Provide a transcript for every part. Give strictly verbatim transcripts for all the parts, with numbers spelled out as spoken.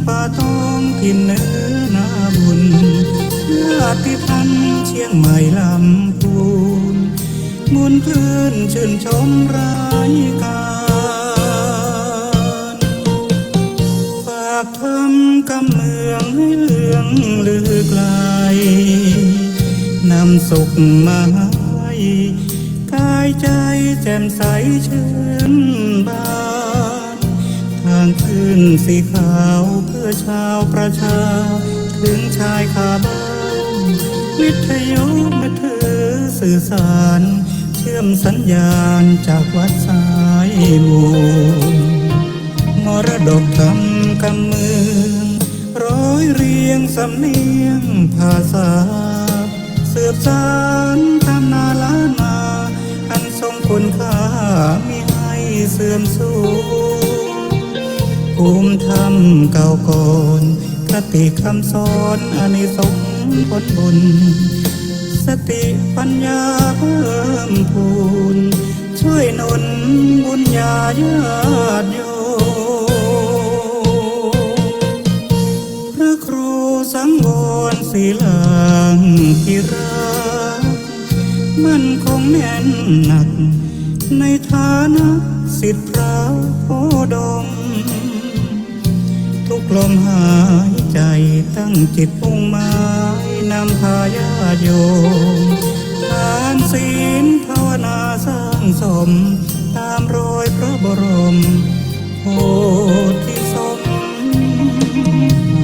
ป่าตองถิ่นเหนือนาบุญ ญาติพันเชียงใหม่ลำพูน ม่วนคลื่นชื่นชมรายก๋าน ฝากทำกำเมืองให้เลื่องลือไกล นำสุขมาให้ กายใจ๋แจ่มใสชื่นบาน ทางคลื่นสีขาวเพื่อชาวประชา เถิงชายคาบ้าน วิทยุมือถือสื่อสาร เชื่อมสัญญาณจากวัดสายมูล มรดกทำกำเมือง ร้อยเรียงสำเนียงภาษา สืบสานตำนานล้านนา อันทรงคุณค่ามิให้เสื่อมสูญ ภูมิธรรมเก่าก่อน คติคำสอนอานิสงส์ผลบุญ สติปัญญาเพิ่มพูน ช่วยหนุนบุญญาญาติโยม พระครูสังวรศิลาธิราช มั่นคงแน่นหนัก ในฐานะศิษย์พระโพธิ์ดม ทุกลมหายใจ๋ตั้งจิตมุ่งหมาย นำพาญาติโยม ทานศีลภาวนาสร้างสม ต๋ามรอยพระบรม โพธิสม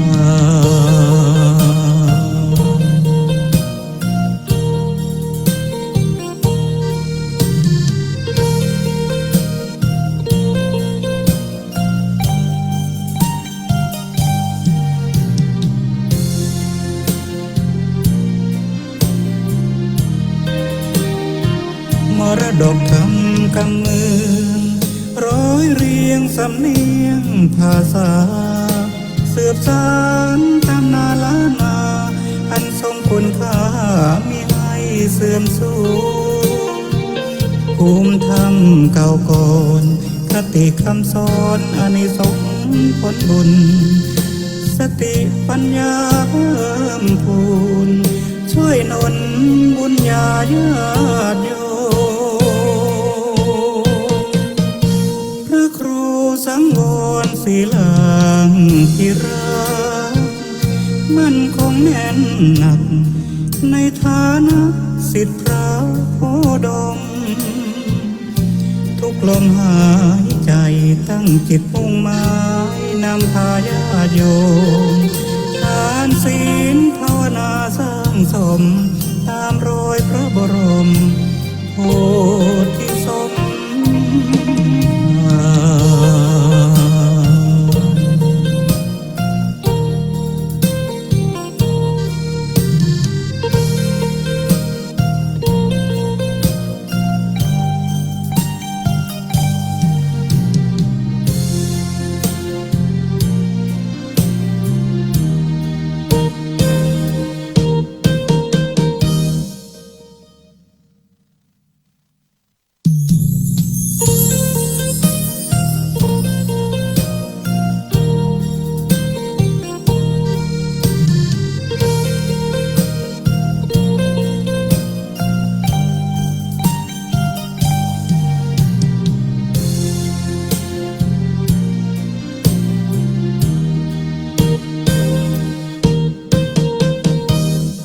ภาร มรดกทำกำเมือง ร้อยเรียงสำเนียงภาษา สืบสานตำนานล้านนา อันทรงคุณค่ามิให้เสื่อมสูญ ภูมิธรรมเก่าก่อน คติคำสอนอานิสงส์ผลบุญ สติปัญญาเพิ่มพูน ช่วยหนุนบุญญาญาติโยม พระครูสังวรศิลาธิราช มั่นคงแน่นหนัก ในฐานะศิษย์พระโพธิ์ดม ทุกลมหายใจ๋ตั้งจิตมุ่งหมาย นำพาญาติโยม ทานศีลภาวนาสร้างสม ต๋ามรอยพระบรม โพธิสมภาร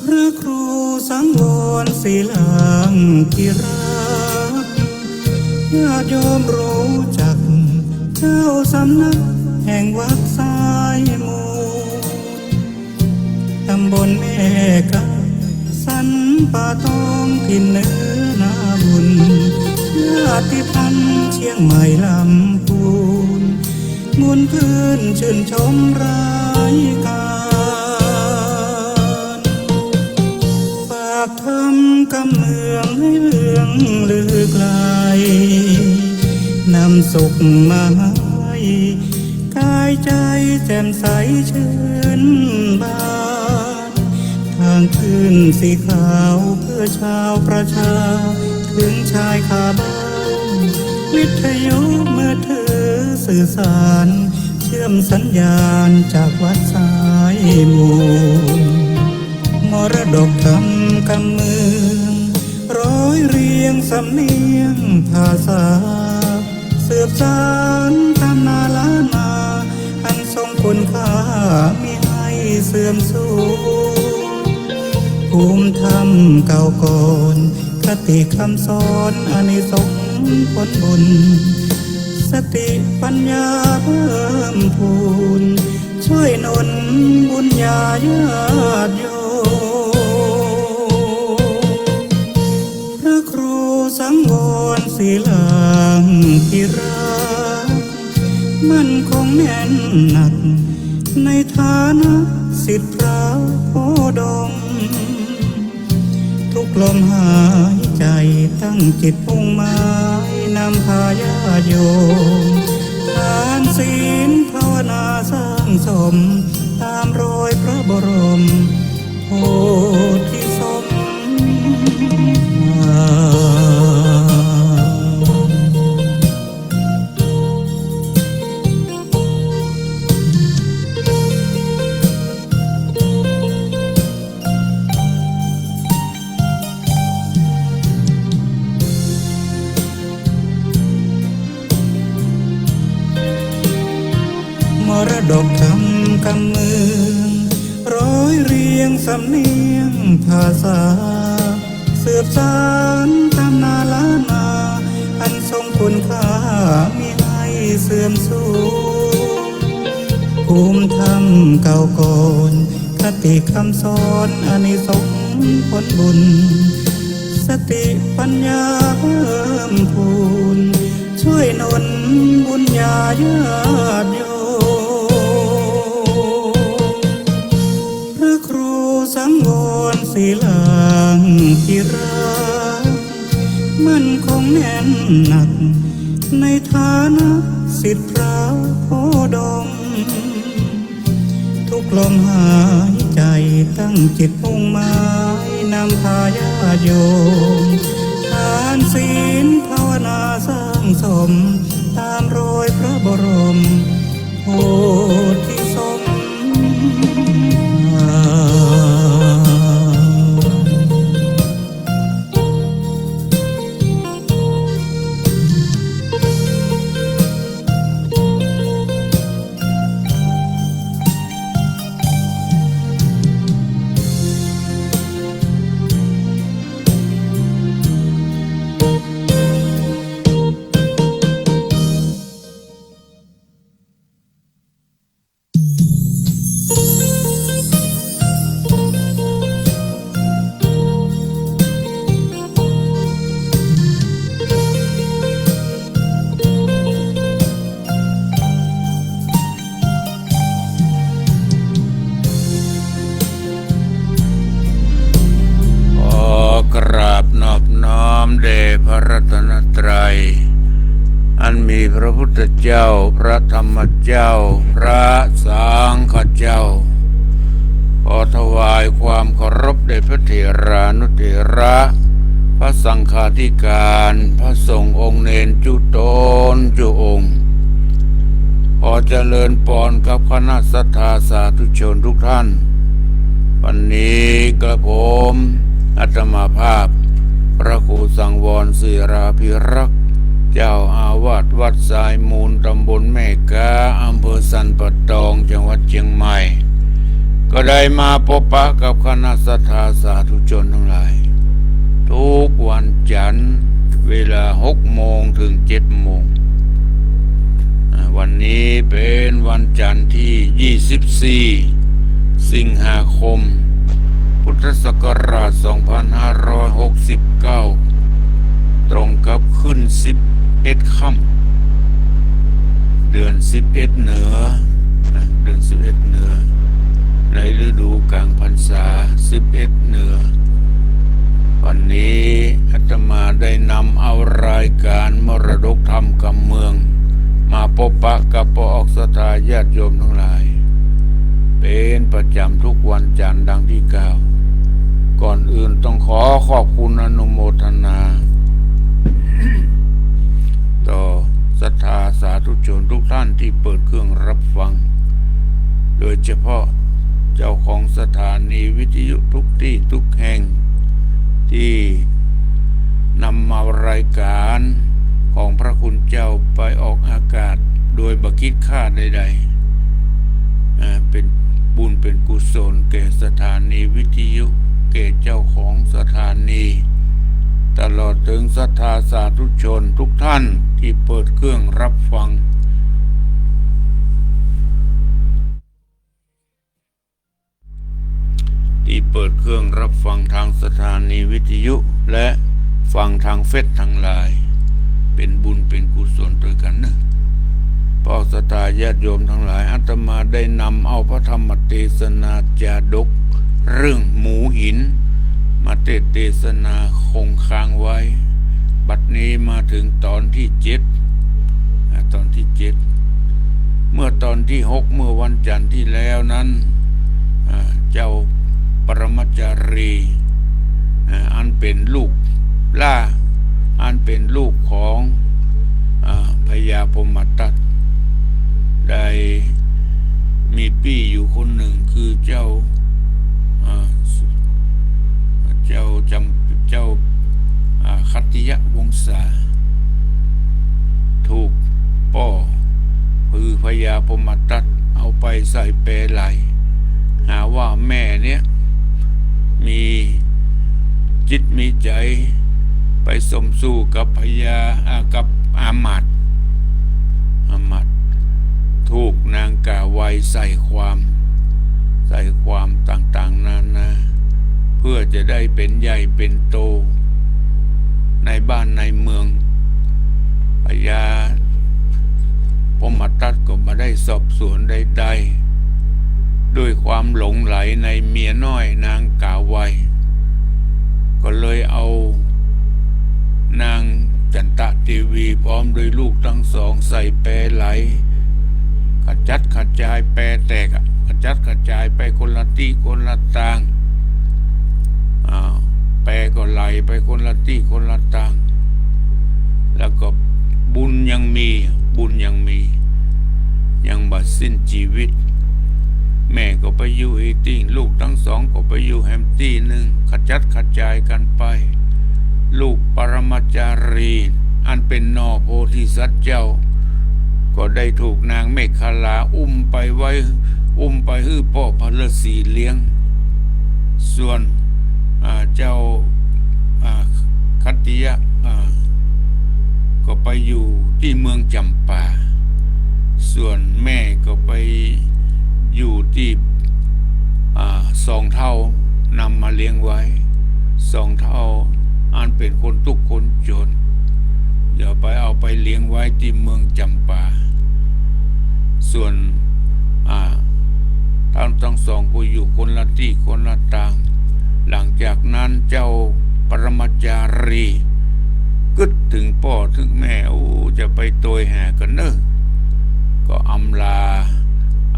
พระครูสังวรศิลาธิราช ญาติโยมฮู้จัก เจ้าสำนักแห่งวัดสายมูล ต๋ำบลแม่กา สันป่าตองถิ่นเหนือนาบุญ ญาติพันเชียงใหม่ลำพูน ม่วนคลื่นชื่นชมรายก๋าน ฝากทำกำเมืองให้เลื่องลือไกล นำสุขมาให้ กายใจ๋แจ่มใสชื่นบาน ทางคลื่นสีขาวเพื่อชาวประชา เถิงชายคาบ้าน วิทยุมือถือสื่อสาร เชิ ชื่อมสัญญาณจากวัดสายมูล มรดกธรรมกำเมือง ร้อยเรียงสำเนียงภาษา สืบสานตำนานล้านนา อันทรงคุณค่ามิให้เสื่อมสูญ ภูมิธรรมเก่าก่อน คติคำสอนอานิสงส์ผลบุญ สติปัญญาเพิ่มพูน ช่วยหนุนบุญญาญาติโยม พระครูสังวรศิลาภิรักษ์ มั่นคงแน่นหนัก ในฐานะศิษย์พระโพธิ์ดม ทุกลมหายใจตั้งจิตมุ่งหมายนำพาญาติโยม ทานศีลภาวนาสร้างสม ตามรอยพระบรมโพธิสมภาร มรดกธรรมกำเมือง ร้อยเรียงสำเนียงภาษา สืบสานตำนานล้านนา อันทรงคุณค่ามิให้เสื่อมสูญ ภูมิธรรมเก่าก่อน คติคำสอนอานิสงส์ผลบุญ สติปัญญาเพิ่มพูน ช่วยหนุนบุญญาญาติโยม พระครูสังวรศิลาภิรักษ์ มั่นคงแน่นหนัก ในฐานะศิษย์พระโพธิ์ดม ทุกลมหายใจตั้งจิตมุ่งหมายนำพาญาติโยม ทานศีลภาวนาสร้างสม ตามรอยพระบรมโพธิสมภาร ขอกราบนอบน้อมแด่พระรัตนตรัย อันมีพระพุทธเจ้า พระธรรมเจ้า พระสังฆเจ้า ขอถวายความเคารพแด่พระเถรานุเถระ พระสังฆาธิการ พระสงฆ์องค์เณรจุ๊ต๋นจุ๊องค์ ขอเจริญปอนกับคณะศรัทธาสาธุชนทุกท่าน วันนี้กระผมอาตมาภาพ พระครูสังวรศิลาภิรักษ์ เจ้าอาวาสวัดสายมูล ตำบลแม่ก๊า อำเภอสันป่าตอง จังหวัดเจียงใหม่ ก็ได้มาปะปะกับคณะศรัทธาสาธุชนทั้งหลาย ทุกวันจันทร์ เวลาหกโมงถึงเจ็ดโมง อ่า วันนี้เป๋นวันจันทร์ตี้ยี่สิบสี่ สิงหาคม พุทธศักราชสองพันห้าร้อยหกสิบเก้า ตรงกับขึ้นสิบเอ็ดค่ำ เดือนสิบเอ็ดเหนือ นะ เดือนสิบเอ็ดเหนือ ในฤดูกลางพรรษา สิบเอ็ดเหนือ วันนี้อาตมาได้นำเอารายการมรดกธรรมกำเมือง มาปะปะกับปออกศรัทธาญาติโยมทั้งหลาย เป๋นประจ๋ำทุกวันจันทร์ดังตี้กล่าว ก่อนอื่นต้องขอขอบคุณอนุโมทนา ต่อ ศรัทธาสาธุชนทุกท่านที่เปิดเครื่องรับฟัง โดยเฉพาะเจ้าของสถานีวิทยุทุกตี้ทุกแห่ง ตี้นำเอารายก๋านของพระคุณเจ้าไปออกอากาศโดยบ่คิดค่าใดๆ อ่า เป๋นบุญเป๋นกุศลแก่สถานีวิทยุ แก่เจ้าของสถานี ตลอดเถิงศรัทธาสาธุชนทุกท่านตี้เปิดเครื่องรับฟัง ตี้เปิดเครื่องรับฟังตางสถานีวิทยุและฟังตางเฟซตังหลาย เป๋นบุญเป๋นกุศลตวยกั๋นเนาะ ป้อศรัทธาญาติโยมตังหลาย อาตมาได้นำเอาพระธรรมเตสนาจาดกเรื่องหมูหิน มาเตสน์เตสนาคงค้างไว้ บัดนี้มาเถิงต๋อนตี้เจ็ด อ่า ต๋อนตี้เจ็ด เมื่อต๋อนตี้หก เมื่อวันจันทร์ตี้แล้วนั้น อ่า เจ้าปรมาจารี อ่า อันเป๋นลูกหล้า อันเป๋นลูกของ อ่า พญาพรหมทัต ได้มีปี้อยู่คนนึ่ง คือเจ้า อ่า เจ้าจำ เจ้า อ่า ขัตติยวงศา ถูกป้อ คือพญาพรหมทัตเอาไปใส่แปไหล หาว่าแม่เนี่ย มีจิตมีใจ๋ไปสมสู่กับพญา อ่า กับอามาตย์ อามาตย์ ถูกนางก๋าไวใส่ความ ใส่ความต่างๆ นานา เพื่อจะได้เป๋นใหญ่เป๋นโต ในบ้านในเมือง พญาพรหมทัตก็บ่ได้สอบสวนใดๆ ด้วยความหลงใหลในเมียน้อยนางก๋าไว ก็เลยเอานางจันตะเตวีพร้อมด้วยลูกตังสองใส่แปไหล ขจัดขจายแปแตกอะ ขจัดขจายไปคนละตี้คนละตาง อ่า แปก็ไหลไปคนละตี้คนละตาง แล้วก็บุญยังมี บุญยังมี ยังบ่สิ้นจีวิต แม่ก็ไปอยู่อีกตี้ ลูกตังสองก็ไปอยู่แหมตี้นึ่ง ขจัดขจายกั๋นไป ลูกปรมาจารี อันเป๋นหน่อโพธิสัตว์เจ้า ก็ได้ถูกนางเมขลาอุ้มไปไว้ อุ้มไปหื้อป้อพระฤาษีเลี้ยง ส่วน อ่า เจ้า อ่า ขัตติยะ อ่า ก็ไปอยู่ตี้เมืองจ๋ำปา ส่วนแม่ก็ไปอยู่ตี้ อ่า สองเฒ่านำมาเลี้ยงไว้ สองเฒ่าอันเป๋นคนตุ๊กข์คนจ๋น เดี๋ยวไปเอาไปเลี้ยงไว้ตี้เมืองจ๋ำปา ส่วน อ่า ตัง ตังสองก็อยู่คนละตี้คนละตาง หลังจากนั้นเจ้าปรมาจารีกึ๊ดเถิงป้อเถิงแม่ โอ้ จะไปโตยหากั๋นเน่อ ก็อำลา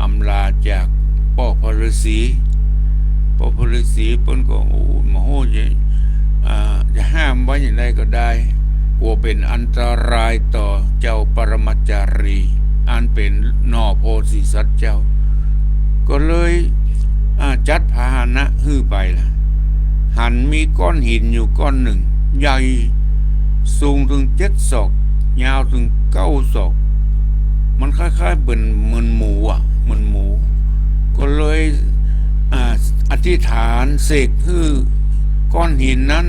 อำลาจากป้อพระฤาษี ป้อพระฤาษีเปิ้นก็ โอ้ บ่ฮู้จะ อ่า จะห้ามไว้อย่างใดก็ได้ กั๋วเป๋นอันตรายต่อเจ้าปรมาจารี อันเป๋นหน่อโพธิสัตว์เจ้า ก็เลย อ่า จัดพาหนะหื้อไปละ หันมีก้อนหินอยู่ก้อนนึ่ง ใหญ่ สูงเถิงเจ็ดศอก ยาวเถิงเก้าศอก มันคล้ายๆ เหมือน เหมือนหมูอะ เหมือนหมู ก็เลย อ่า อธิษฐานเสกหื้อก้อนหินนั้น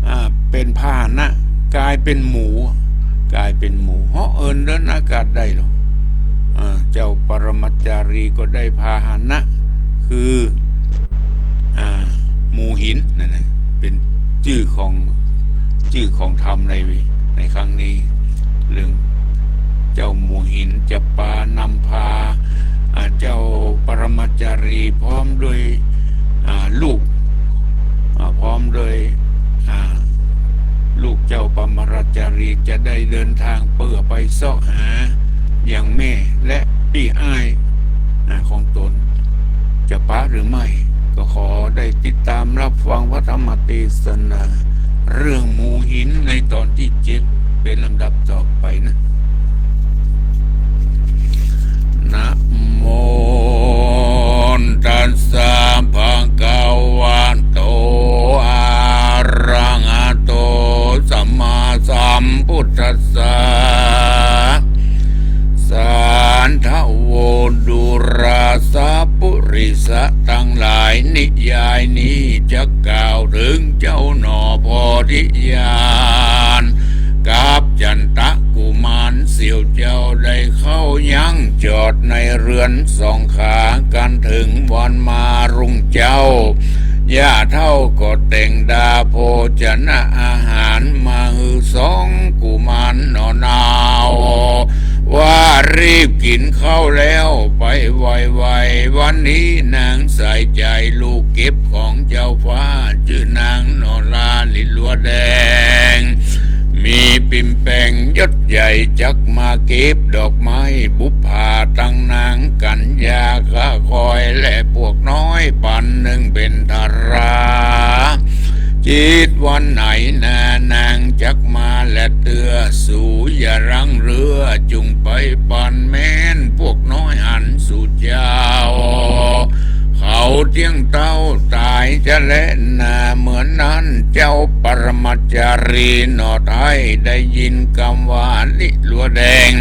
อ่า เป๋นพาหนะ ก๋ายเป๋นหมู ก๋ายเป๋นหมู เหาะเหินเดินอากาศได้ลอ อ่า เจ้าปรมาจารีก็ได้พาหนะ คือ อ่า หมูหินนั่นแหละ เป๋นจื้อของ จื้อของธรรมใน ในครั้งนี้ เรื่องเจ้าหมูหินจะปานำพา อ่า เจ้าปรมาจารีพร้อมด้วย อ่า ลูก อ่า พร้อมด้วย อ่า ลูกเจ้าปรมาจารีจะได้เดินทางเปื้อไปเซาะหายังแม่และปี้อ้าย อ่า ของต๋น จะปะหรือไม่ ก็ขอได้ติดต๋ามรับฟังพระธรรมเตสนา เรื่องหมูหินในต๋อนตี้เจ็ด เป๋นลำดับต่อไปนะ นะโมตัสสะ ภะคะวะโต อะระหะโต สัมมาสัมพุทธัสสะ สาธะโว ดูราสะ ปุริสะตังหลาย นิยายนี้จักกล่าวเถิงเจ้าหน่อโพธิญาณ กับจันตะกุมาร เสี้ยวเจ้าได้เข้ายังจอดในเฮือนสองขา กั๋นเถิงวันมะรุงเจ๊า ย่าเฒ่าก็แต่งดาโภชนะอาหารมาหื้อสองกุมารหน่อเนา ว่ารีบกิ๋นข้าวแล้วไปไวๆ วันนี้นางใส่ใจ๋ลูกเก็บของเจ้าฟ้า จื้อนางหน่อลาลิลัวแดง มีปิ่มแปงยศใหญ่ จักมาเก็บดอกไม้บุปผาตังนางกัญญาข้าคอย และพวกน้อยปันนึ่งเป๋นทารา จิตวันไหนนา นางจักมาและเตื้อ สูอย่ารังเรือ จุ่งไปปันแม้นพวกน้อยอันสูเจ้า เขาเตี้ยงเต้าต๋ายจะแลนา เมื่อนั้นเจ้าปรมาจารีหน่อไท้ได้ยินกำว่าลิลัวแดง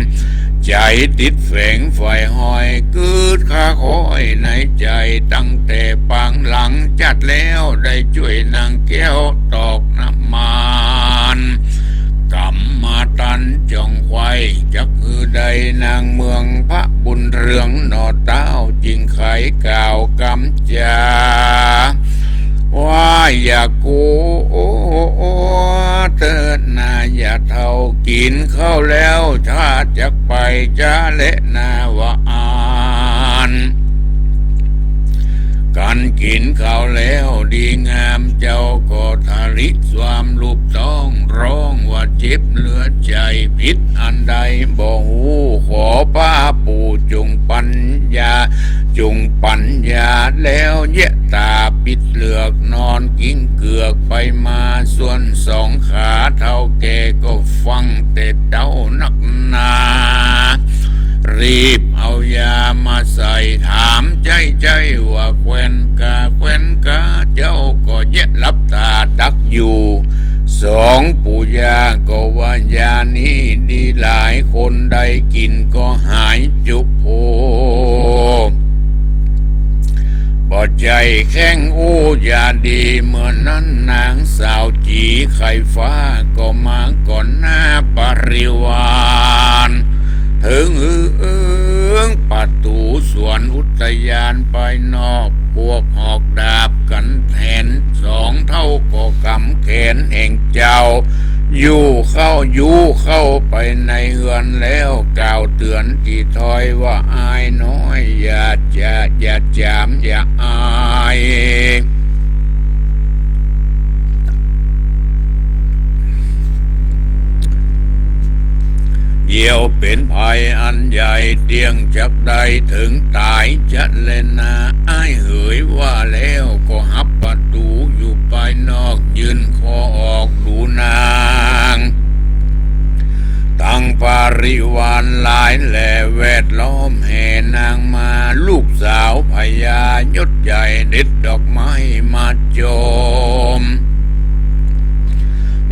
ใจ๋ติดแฝงใฝ่ห้อย กึ๊ดข้าคอยในใจ๋ ตั้งแต่ปางหลังจัดแล้ว ได้จ้วยนางแก้วตอกน้ำมัน กำมาตันจ่องไขว่ จักหื้อได้นางเมืองพระบุญเรืองหน่อเต้า จึงไขกล่าวกำจา ว่าอย่ากั๋วเต๊อะนา ย่าเฒ่ากิ๋นข้าวแล้ว ถ้าจักไปจ๊าแลนา ว่าอั้น กั๋นกิ๋นข้าวแล้วดีงาม เจ้าก็ทะลิสวามลูบต๊อง ฮ้องว่าเจ็บเหลือใจ๋ ผิดอันใดบ่ฮู้ ขอป้าปู่จุ่งปัญญา จุ่งปัญญาแล้วเยียะต๋าปิดเหลือก นอนกิ้งเกือกไปมา ส่วนสองขาเฒ่าแก่ก็ฟั่งแต่เต๊านักหนา รีบเอายามาใส่ ถามใจ๊ๆ ว่าแควนกา แควนกา เจ้าก็เยียะหลับต๋าดักอยู่ สองปู่ย่าก็ว่ายานี้ดีหลาย คนใดกิ๋นก็หายจุกโภค บ่ใจ้แข้งอู้ยาดี เมื่อนั้นนางสาวจีไข่ฟ้าก็มาก่อนหน้าปริวาร เถิงเอิงประตู๋สวนอุทยานไปนอก พวกหอกดาบกั๋นแผน สองเฒ่าก็กำแขนแห่งเจ้า อยู่เข้า อยู่เข้าไปในเฮือนแล้ว กล่าวเตื๋อนตี้ถ้อยว่า อ้ายน้อย อย่าจะ อย่าจาม อย่าอาย เดี๋ยวเป๋นภัยอันใหญ่ เตี้ยงจักได้เถิงต๋ายจะแลนา อ้ายเหย ว่าแล้วก็หับประตู๋อยู่ภายนอก ยื่นคอออกดูนาง ตังปริวารหลายแลแวดล้อมแห่นางมา ลูกสาวพญายศใหญ่เด็ดดอกไม้มาโจม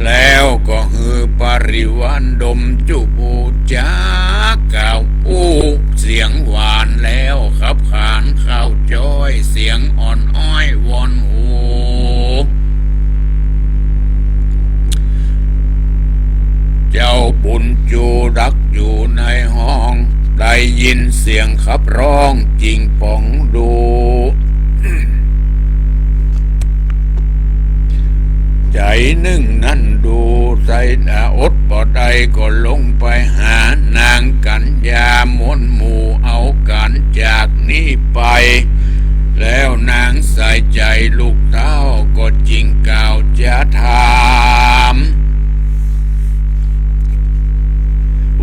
แล้วก็หื้อปริวารดมจุบูชา กล่าวอู้เสียงหวานแล้วขับขานข้าวจ้อย เสียงอ่อนอ้อยวอนหู เจ้าบุญจูดักอยู่ในห้อง ได้ยินเสียงขับฮ้องจิ่งป๋องดู ใจ๋นึ่งนั้นดูใส่อดบ่ได้ก็ลงไปหานางกัญญามวลหมู่เอาก๋านจากนี้ไป แล้วนางสายใจ๋ลูกเต้าก็จิ่งกล่าวจะถาม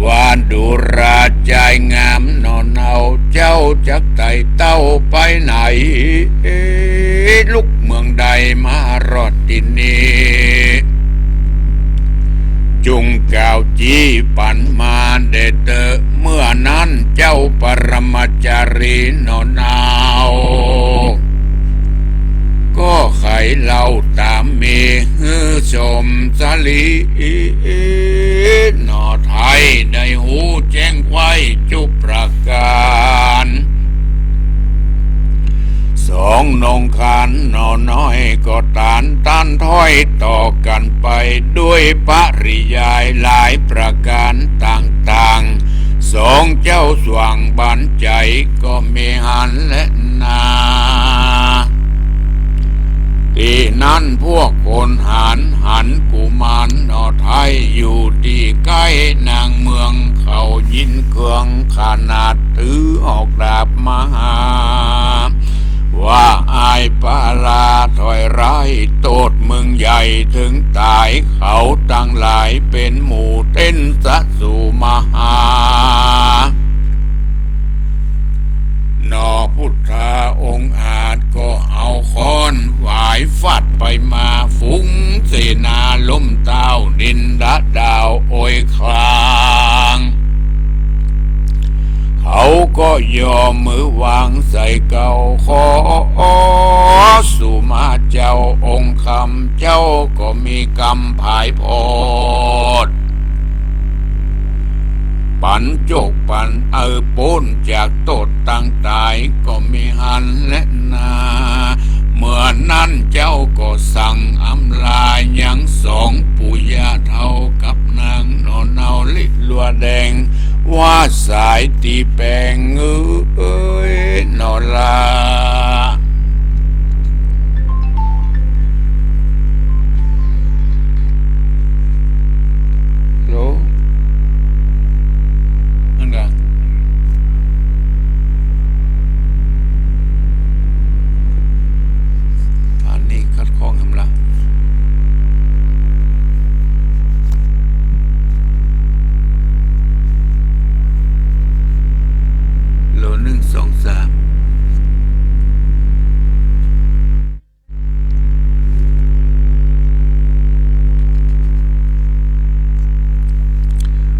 ว่าดูราชายงามหน่อเนา เจ้าจักไต่เต้าไปไหน เอ๊ะ ลุกเมืองใดมารอดตี้นี้ จ จุ่งกล่าวจี๊ปั๋นมาแด่เต๊อะ เมื่อนั้นเจ้าปรมาจารีหน่อเนา ก็ใค่เล่าต๋ามมีหื้อสมสลี หน่อไท้ได้ฮู้แจ้งไว้จุประก๋าน สองนงคานหน่อน้อยก็ตานต้านถ้อยต่อกั๋นไป ด้วยปริยายหลายประก๋านต่างๆ สองเจ้าสว่างบันใจ๋ก็มีหันแลนา ตี้นั้นพวกคนหาญหันกุมารหน่อไท้อยู่ตี้ใก้นางเมือง เขายินเคืองขนาดถือหอกดาบมาหา ว่าอ้ายปาลาถอยร้าย โต้ษมึงใหญ่เถิงต๋าย เขาตังหลายเป๋นหมู่เต้นสะสู่มาหา หน่อพุทธาองค์อาจก็เอาค้อนหวายฟัดไปมา ฝูงเสนาล้มต้าวดินดะดาวโอยคลาง เขาก็ยอมมือวางใส่เกล้า ขอสุมาเจ้าองค์คำ เจ้าก็มีกำผายโผด ปั๋นโจคปั๋นเออป๊นจากโต้ษตังต๋ายก็มีหันแลนา เมื่อนั้นเจ้าก็สั่งอำลายังสองปู่ย่าเฒ่ากับนางหน่อเนาลิลัวแดง ว่าสายตี้แป๋งเอ้ยหน่อลา ฮัลโหล นั่นกะ อันนี้ขัดข้องหยังละ ฮัลโหล หนึ่ง สอง สาม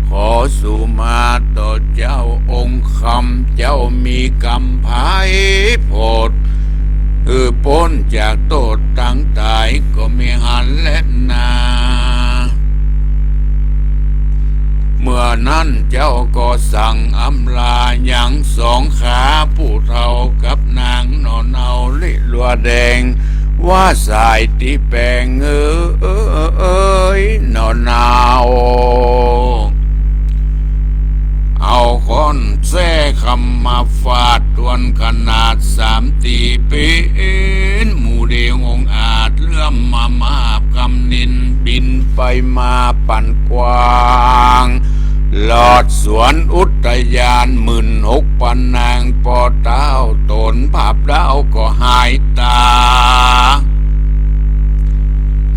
ขอสุมาต่อเจ้าองค์คำ เจ้ามีกำผายโผด หื้อป๊นจากโต้ษตังต๋ายก็มีหันแลนา เมื่อนั้นเจ้าก็สั่งอำลายังสองข้าผู้เฒ่ากับนางหน่อเนาลิลัวแดง ว่าสายตี้แป๋งเอ้ยหน่อเนา เอาค้อนแส้คำมาฟาดตวนขนาดสามตี้ เป๋นหมู่เดงองอาจเลื่อมมามาบกำนินบินไปมาปันกว้าง หลอดสวนอุตยานหมื่นหกปันนาง ปอเต้าต๋นผาบดาวก็หายต๋า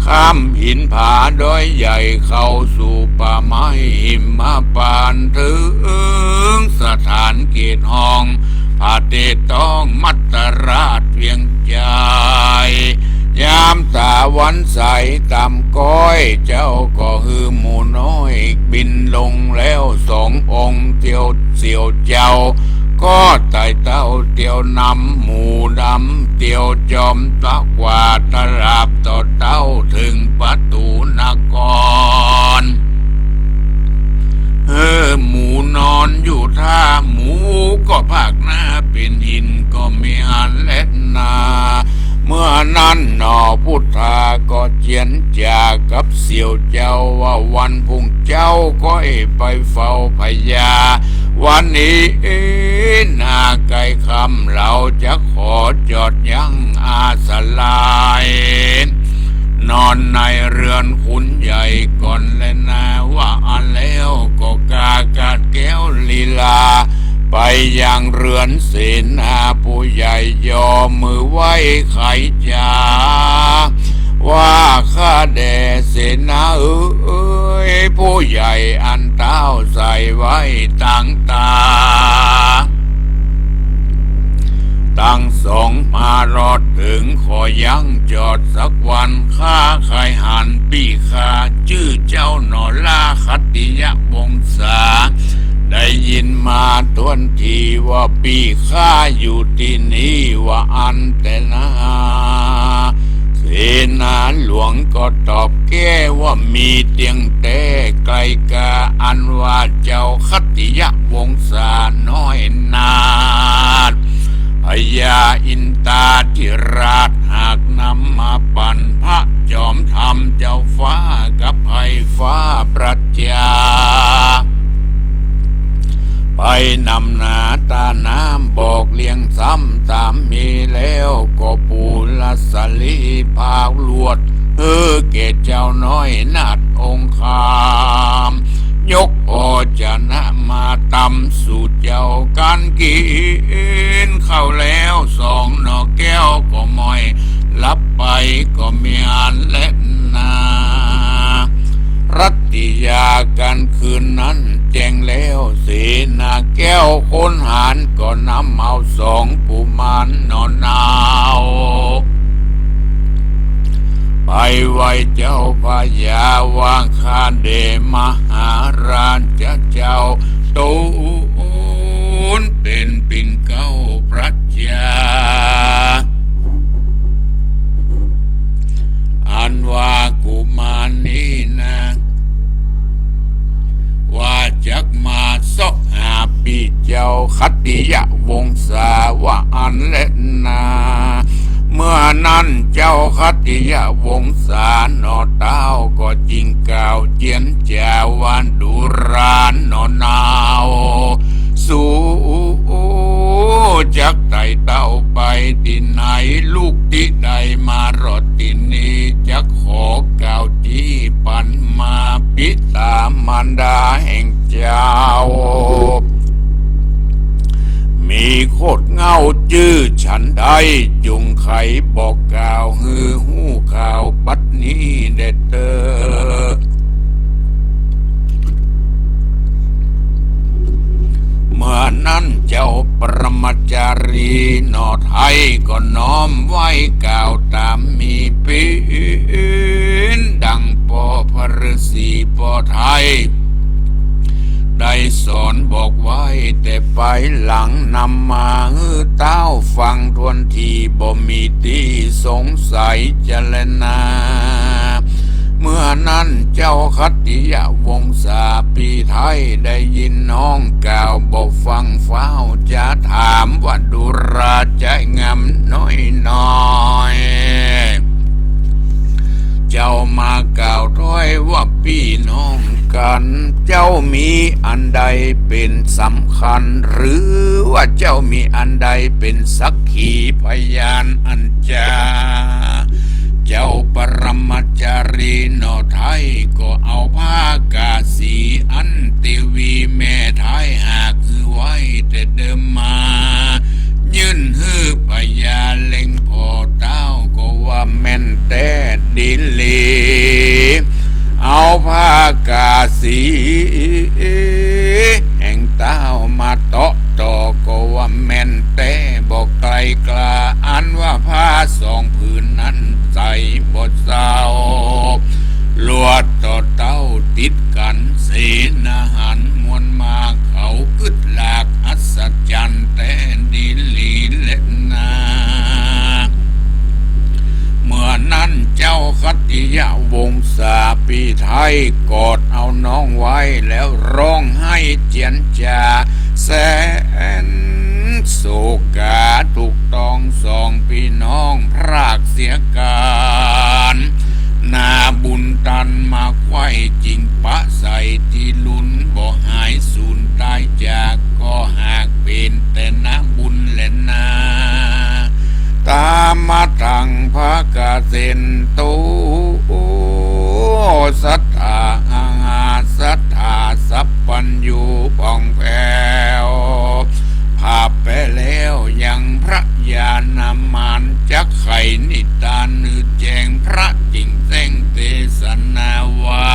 ข้ามหินผาดอยใหญ่เข้าสู่ป่าไม้หิมพานต์ เถิงสถานเขตห้องพระเตต้องมัตตราชเวียงใจ๋ ยามต๋าวันใสต่ำก้อย เจ้าก็หื้อหมู่น้อยบินลงแล้วสององค์ เตียวเสี่ยวเจ้า ก็ไต่เต้าเตียวนำ หมู่ดำเตียวจอมตะกว่าตะหลาบต่อเต้าเถิงประตู๋นคร หื้อหมู่นอนอยู่ท่า หมู่ก็พากหน้าเป๋นหินก็มีหันแลนา เมื่อนั้นหน่อพุทธาก็เจียนจากับเสี่ยวเจ้าว่า วันพรุ่งเจ้าก็ให้ไปเฝ้าพญา วันนี้นาใก้ค่ำ เฮาจะขอจอดยั้งอาสลาย นอนในเฮือนขุนใหญ่ก่อนแลนา ว่าอั้นแล้วก็กากาดแก้วลีลา ไปยังเฮือนเสนาผู้ใหญ่ ยอมือไหว้ไขจา ว่าข้าแด่เสนาเอ๋ย ผู้ใหญ่อันเต้าใส่ไว้ตังต๋า ตัง สองมารอดเถิง ขอยังจอดสักวัน ข้าใค่หันปี้ข้า จื้อเจ้าหนอลา ขัตติยวงศา ได้ยินมาถ้วนทีว่าปี้ข้าอยู่ตี้นี่ว่าอั้นแต๊นา เสนาหลวงก็ตอบแก้ว่า มีเตียงแต๊ ใกล้กาอันว่าเจ้าขัตติยวงศาน้อยนาถ พญาอินตาธิราชหากนำมาปั๋น พระจอมธรรมเจ้าฟ้ากับไพร่ฟ้าประจา ไปนำหนาต๋าน้ำบอกเลี้ยงซ้ำต๋ามมีแล้ว ก็ปู๋ลสลีภาคลวด หื้อแก่เจ้าน้อยนาถองคาม ยกโภชนะมาตำสู่เจ้ากั๋นกิ๋น ข้าวแล้วสองหน่อแก้วก็หม่อย หลับไปก็มีอันแลนา รัตติยากั๋นคืนนั้นแจ้งแล้ว เสนาแก้วคนหาญก็นำเอาสองกุมารหนอนาถ ไปไหว้เจ้าพญาว่า ข้าแด่มหาราชเจ้า ตูนเป๋นปิ่นเกล้าประจา อันว่ากุมารนี้นา ว่าจักมาเซาะหาปี้เจ้าขัตติยวงศาว่าอั้นแลนา เมื่อนั้นเจ้าขัตติยวงศาหนอเต้าก็จึงกล่าวเจียนจาว่า ดูราหนอนาถ สูจักไต่เต้าไปตี้ไหน ลุกตี้ใดมารอดตี้นี่ จักขอกล่าว ตี้ปั๋นมาปิต๋ามารดาแห่งเจ้า มีโคตรเหง้าจื้อฉันใด จุ่งใค่บอกกล่าวหื้อฮู้ข่าวปัดนี้แด่เต๊อะ เมื่อนั้นเจ้าปรมาจารีหนอไทยก็น้อมไหว้กล่าวต๋ามมีปีน ดังป้อพระฤๅษีป้อไทย ได้สอนบอกไว้แต่ปายหลัง นำมาหื้อเต้าฟังถ้วนที บ่มีตี้สงสัยจะแลนา เมื่อนั้นเจ้าขัตติยวงศาปี้ไทยได้ยินน้องกล่าวบ่ฟั่ง ฟ้าวจะถามว่า ดูราจะงามน้อยหน่อย เจ้ามากล่าวถ้อยว่าปี้น้องกั๋น เจ้ามีอันใดเป๋นสำคัญ หรือว่าเจ้ามีอันใดเป๋นสักขีพยานอันจา เจ้าปรมาจารีหนอไทยก็เอาผ้ากาสีอันเตวีแม่ไทยหากหื้อไว้แต่เดิมมา ยื่นหื้อพญาเล็งผ่อเต้าก็ว่าแม่นแต๊ดีหลี เอาผ้ากาสีแห่งเต้ามาเตาะต่อก็ว่าแม่นแต๊บ่ไกลกล้า อันว่าผ้าสองผืนนั้นใส่บ่เศร้า ลวดต่อเต้าติดกั๋น เสนาหารมวลมากเขาอึดหลากอัศจรรย์แต๊ดีหลีแลนา เมื่อนั้นเจ้าขัตติยวงศาปี้ไทยกอดเอาน้องไว้แล้วร้องไห้เจียนจาแสนโศกา ถูกต้องสองปี้น้องพรากเสียกั๋น นาบุญตันมาไขว้ จึงปะใส่ตี้ลุน บ่หายสูญต๋ายจาก ก็หากเป๋นแต่นาบุญแลนา ตามมาตังภะกะเสนโต สัตถาอาหาสัตถาสัพพัญญูผ่องแผ้ว ผ่าแปะแล้วยังพระญาณมาร จักใค่นิทานหื้อแจ้ง พระจึงแจ้งเตสนาว่า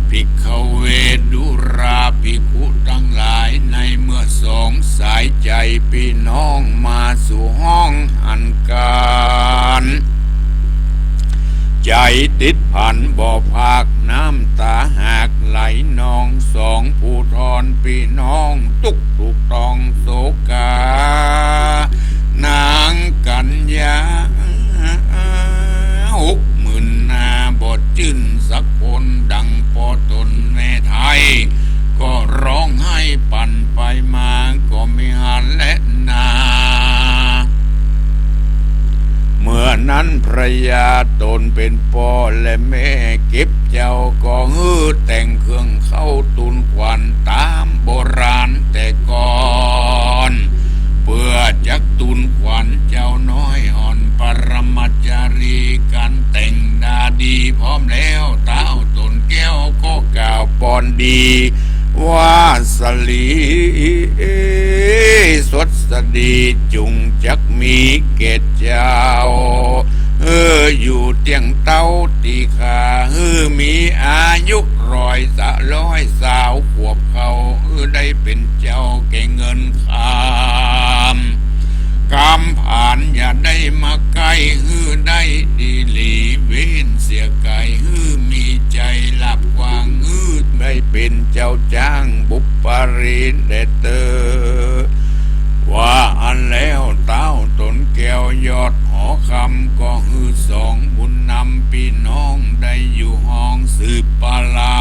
ภิกขเว ดูราภิกขุตังหลาย ในเมื่อสองสายใจ๋ปี้น้องมาสู่ห้อง ติดผันบ่พราก น้ำต๋าหากไหลนอง สองผู้ทอนปี้น้อง ตุ๊กถูกต้องโศกา นางกัญญา หกหมื่นนา บ่จื้นสักคน ดังป้อต๋นแม่ไท้ ก็ฮ้องไห้ปั่นไปมา ก็มีหั้นแลนา เมื่อนั้นพระยาต๋นเป๋นป้อและแม่ เก็บเจ้าก็หื้อแต่งเครื่องเข้าตูนขวัญต๋ามโบราณแต่ก่อน เปื้อจักตูนขวัญเจ้าน้อยอ่อนปรมาจารี กั๋นแต่งดาดีพร้อมแล้ว ต้าวต๋นแก้วก็กล่าวปอนดี ว่าสะหลี สวัสดีจุ่งจักมีแก่เจ้า เออ อยู่เตี้ยงเต๊าตี้ข้า หื้อมีอายุร้อยสะ ร้อยสาวขวบเข้า หื้อได้เป๋นเจ้าแก่เงินคำ กำผานอย่าได้มาใก้ หื้อได้ดีหลี เว้นเสียไก๋ หื้อมีใจ๋ราบกว้าง หื้อได้เป๋นเจ้าจ้างบุปผาลีแด่เต๊อะ ว่าอั้นแล้ว ต้าวต๋นแก้วยอดหอคำ ก็หื้อสองบุญนำปี้น้องได้อยู่ห้องสืบปาลา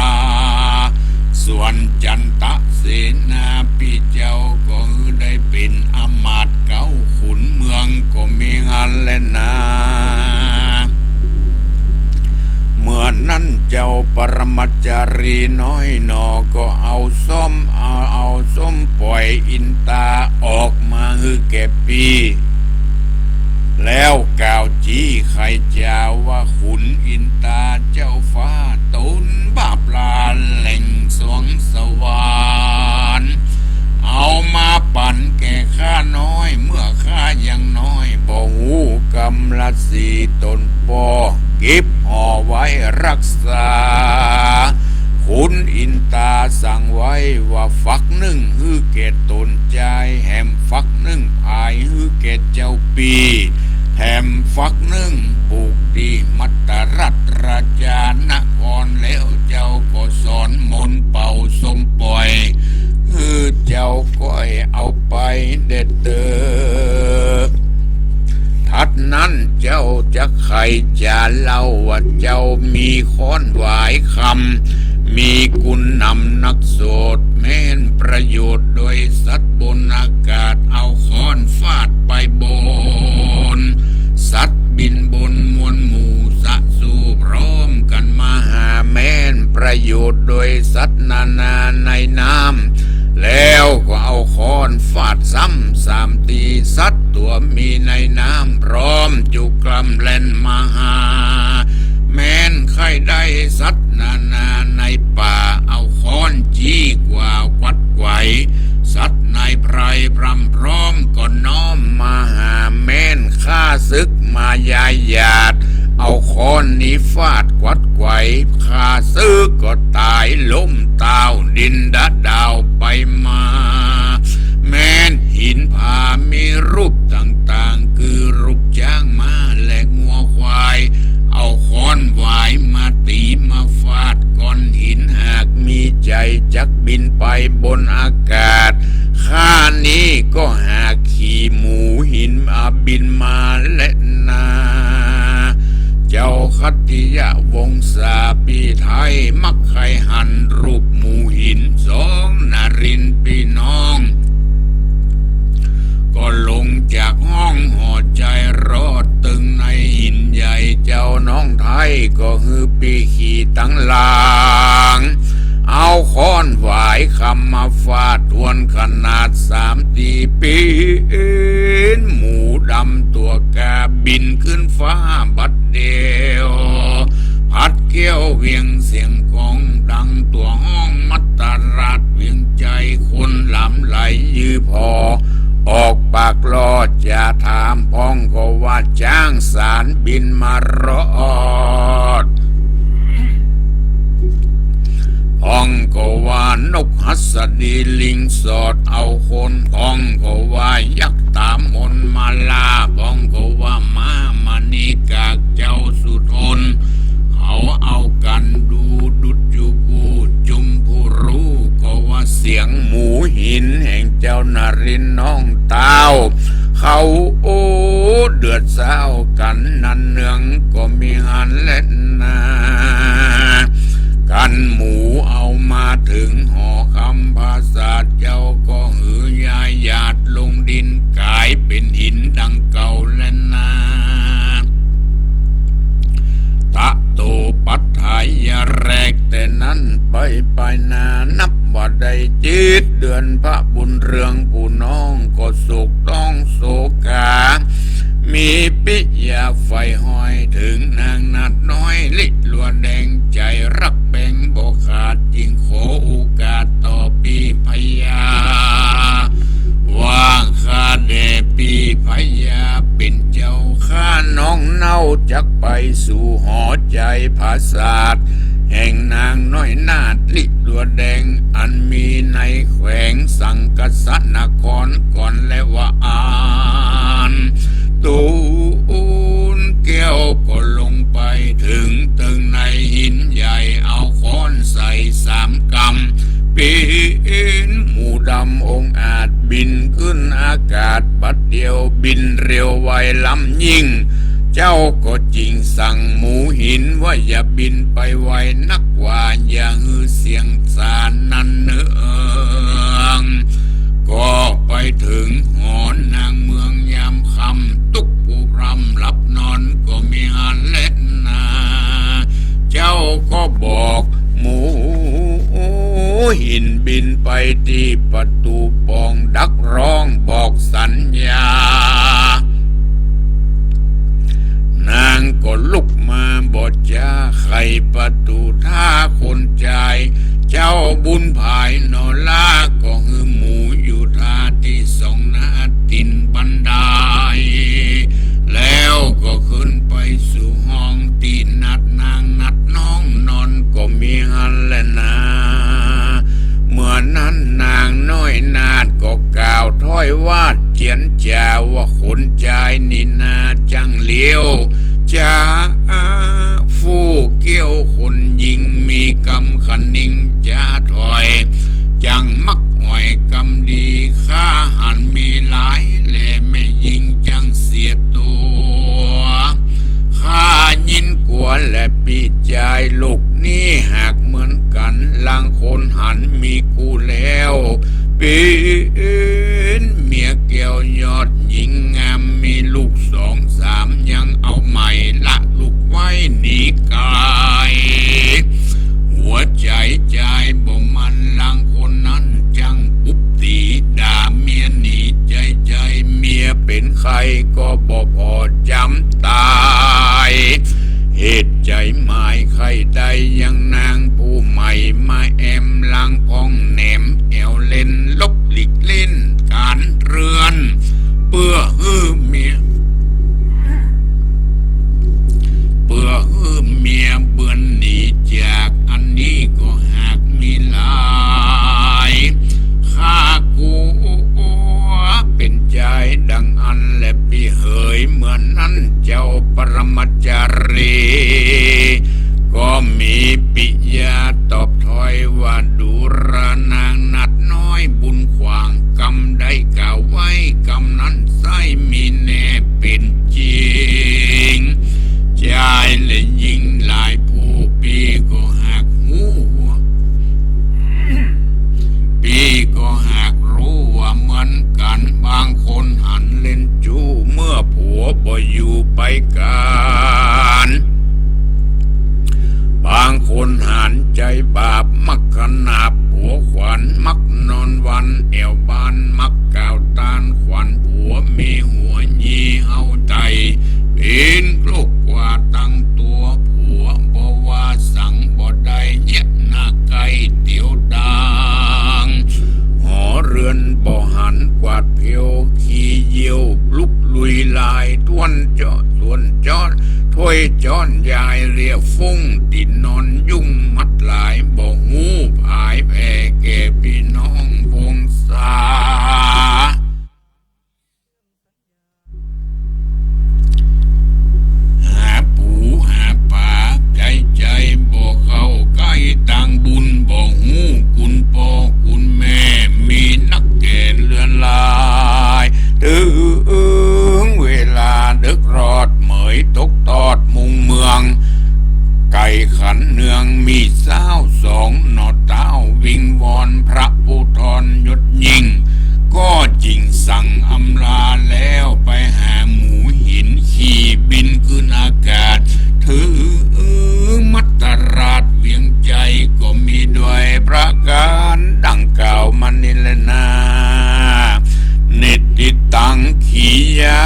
ส่วนจันตะเสนาปี้เจ้า ก็หื้อได้เป๋นอำมาตย์เก๊าขุนเมือง ก็มีหั้นแลนา เมื่อนั้นเจ้าปรมาจารีน้อยหนอ ก็เอาส้ม เอา เอาส้มป่อยอินตาออกมาหื้อแก่ปี้ แล้วกล่าวจี้ไขจ๋าว่า ขุนอินตาเจ้าฟ้า ต๋นบ่าปลาแหล่งสวงสวรรค์ เอามาปั๋นแก่ข้าน้อย เมื่อข้ายังน้อย บ่ฮู้กำละสีต๋นป้อ เก็บห่อไว้รักษา ขุนอินตาสั่งไว้ว่า ฝักนึ่งหื้อแก่ต๋นจาย แหมฝักนึ่งผายหื้อแก่เจ้าปี้ แถมฝักนึ่งปลูกตี้มัตตรัตราชานคร แล้วเจ้าก็สอนมนต์เป่าส้มป่อย หื้อเจ้าก้อยเอาไปแด่เต๊อะ ถัดนั้นเจ้าจักไขจ๋าเล่าว่า เจ้ามีค้อนหวายคำ มีกุณนำนักโสต แม้นประโยชน์โดยสัตว์บนอากาศ เอาค้อนฟาดไปบน สัตว์บินบนมวลหมู่สะสู่พร้อมกั๋นมาหา แม้นประโยชน์โดยสัตว์นานาในน้ำ แล้วก็เอาค้อนฟาดซ้ำสามตี้ สัตว์ตั๋วมีในน้ำพร้อมจุกร่ำแล่นมาหา แม้นใค่ได้สัตว์นานาในป่า เอาค้อนจี้กว่ากวัดไขว่ สัตว์ในไพร่พร่ำพร้อมก็น้อมมาหา แม้นข้าศึกมายายหยาด เอาค้อนนี้ฟาดกวัดไขว่ ข้าศึกก็ต๋ายล้มต้าวดินดะดาวไปมา แม้นหินผามีรูปต่างๆ คือรูปจ๊างม้าและงัวควาย เอาค้อนหวายมาตี๋มาฟาดก้อนหิน หากมีใจ๋จักบินไปบนอากาศ ข้านี้ก็หากขี่หมูหินอาบินมาแลนา เจ้าคัตติยะวงศาปี้ไท้ มักใค่หันรูปหมูหิน สองนรินทร์ปี้น้อง ก็ลงจากห้องห่อใจ๋รอดตึงในหินใหญ่ เจ้าน้องไท้ก็หื้อปี้ขี่ตังหลัง เอาค้อนหวายคำมาฟาดทวนขนาดสามตี้ ปี้นหมูดำตั๋วกาบินขึ้นฟ้าบัดเดียว ผัดเกี้ยวเวียงเสียงก้องดังตั๋วฮ้อง มัตตราชเวียงใจ๋คนหลามไหลยื้อผ่อ ออกปากลอดจะถาม พ่องก็ว่าจ๊างสารบินมารอด พ่องก็ว่านกหัสดีลิงสอดเอาคน พ่องก็ว่ายักษ์ต๋ามนมาล่า พ่องก็ว่าม้ามณีกากเจ้าสุทน ตินน้องเต้า เขา โอ้ เดือดเศร้ากั๋นนั้นเนืองก็มีหั้นแลนา กั๋นหมู่เอามาเถิงหอคำปราสาท เจ้าก็หือย้ายหยาดลงดินก๋ายเป๋นหินดังเก่าแลนา ตะโตปัฏฐายะ แรกแต่นั้นไป ไปนานับว่าได้เจ็ดเดือน พระบุญเรืองผู้น้องก็โศกต้องโศกา มีปิยาใฝ่ห้อยเถิงนางนาฏน้อยลิลัวแดง ใจ๋ฮักแปงบ่ขาด จึงขอโอกาสต่อปี้พญา ว่าข้าแด่ปี้พญาเป๋นเจ้าข้า น้องเน่าจักไปสู่หอใจ๋ปราสาท แห่งนางน้อยนาฏลิลัวแดง อันมีในแขวงสังคสะนครก่อนแลว่าอั้น ตูนแก้วก็ลงไปเถิงเติงในหินใหญ่ เอาค้อนใส่สามกำ เป๋นหมูดำองอาจบินขึ้นอากาศ บัดเดียวบินเร็วไวล้ำยิ่ง เจ้าก็จึงสั่งหมูหินว่าอย่าบินไปไวนัก ว่าอย่าหื้อเสียงสานนั้นเนือง ก็ไปเถิงหอนางเมืองยามค่ำ ตุ๊กผู้ร่ำหลับนอนก็มีหั้นแลนา เจ้าก็บอกหมูหินบินไปตี้ประตู๋ป่องดักร้องบอกสัญญา นางก็ลุกมาบ่จ๊าไขประตู๋ ถ้าคนจาย เจ้าบุญผายหนอลา ก็หื้อหมูอยู่ท่าตี้สองหน้าติ่นบันได แล้วก็ขึ้นไปสู่ห้องตี้นาฏนางนาฏน้องนอนก็มีหั้นแลนา เมื่อนั้นนางน้อยนาฏก็กล่าวถ้อยว่าเจียนจ๋าว่าคนจายนี่นาจั้งเลว จ๋า ฟู่เกี้ยวคนหญิงมีกำคะนิงจ๋าถ้อย จั้งมักอ่อยกำดี ข้าหันมีหลายแลแม่ญิงจั้งเสียตั๋ว ข้ายินกั๋วแลปี้จาย โลกนี้หากเหมือนกั๋น ลางคนหันมีกู้แล้ว เป๋นเมียแก้วยอดหญิงงาม มีลูกสองสามยังเอาใหม่ ละลูกไว้หนีไก๋ หัวใจ๋จายบ่มัน ลางคนนั้นจั้งปุ๊บตี๋ด่าเมียหนีใจ๋ใจ๋ เมียเป๋นใค่ก็บ่ผ่อจ๋ำต๋าย เหตุใจ๋หมายใค่ได้ยังนางผู้ใหม่มาแอม ลางพ่องแหนมแอ่วเล่น ลบหลีกเล่นก๋านเรือน เปื้อหื้อเมีย เปื้อหื้อเมียเบือนหนีจาก อันนี้ก็หากมีหลาย ข้ากั๋วเป๋นจายดังอั้นแลปี้เหย เมื่อนั้นเจ้าปรมาจารี ก็มีปิยาตอบถ้อยว่า ดูรา นางนาฏน้อยบุญขวาง กำได้กล่าวไว้กำนั้นใส้มีแน่เป๋นจริง จายและญิงหลายผู้ปี้ก็หากฮู้ ปี้ก็หากฮู้ว่าเหมือนกั๋น บางคนหันเล่นจู้เมื่อผัวบ่อยู่ไปกั๋น บางคนหันใจ๋บาปมักขนาบผัวขวัญ มักนอนวันแอ่วบ้าน มักกล่าวต้านขวัญผัว มีหัวยีเฮาใจ๋ เป๋นโรคกว่าตังตั๋ว ผัวบ่ว่าสังบ่ได้ เยียะหน้าใก้เตียวดาง หอเฮือนบ่หันกวาดเผียว ขี้เยี่ยวลุกลุยลาย ถ้วนเจาะถ้วนจอด ถ้วยจ้อนยายเรียฟุ้ง ตี้นอนยุงมัดหลาย บ่ฮู้ผายแผ่แก่ปี้น้องปวงสา หาปู๋หาป๋า ใจ๋ใจ๋บ่เข้าใก้ ตางบุญบ่ฮู้กุณป้อกุณแม่ มีนักแก่เลือนลา ขันเนืองมีซาวสอง หนอเต้าวิงวอนพระผู้ทอนยศยิ่ง ก็จึงสั่งอำลาแล้วไปหาหมูหิน ขี่บินขึ้นอากาศ ถึงมัตตราชเวียงจันทน์ ก็มีด้วยประก๋านดังกล่าวมานี้แลนา นิตติตัง ขียา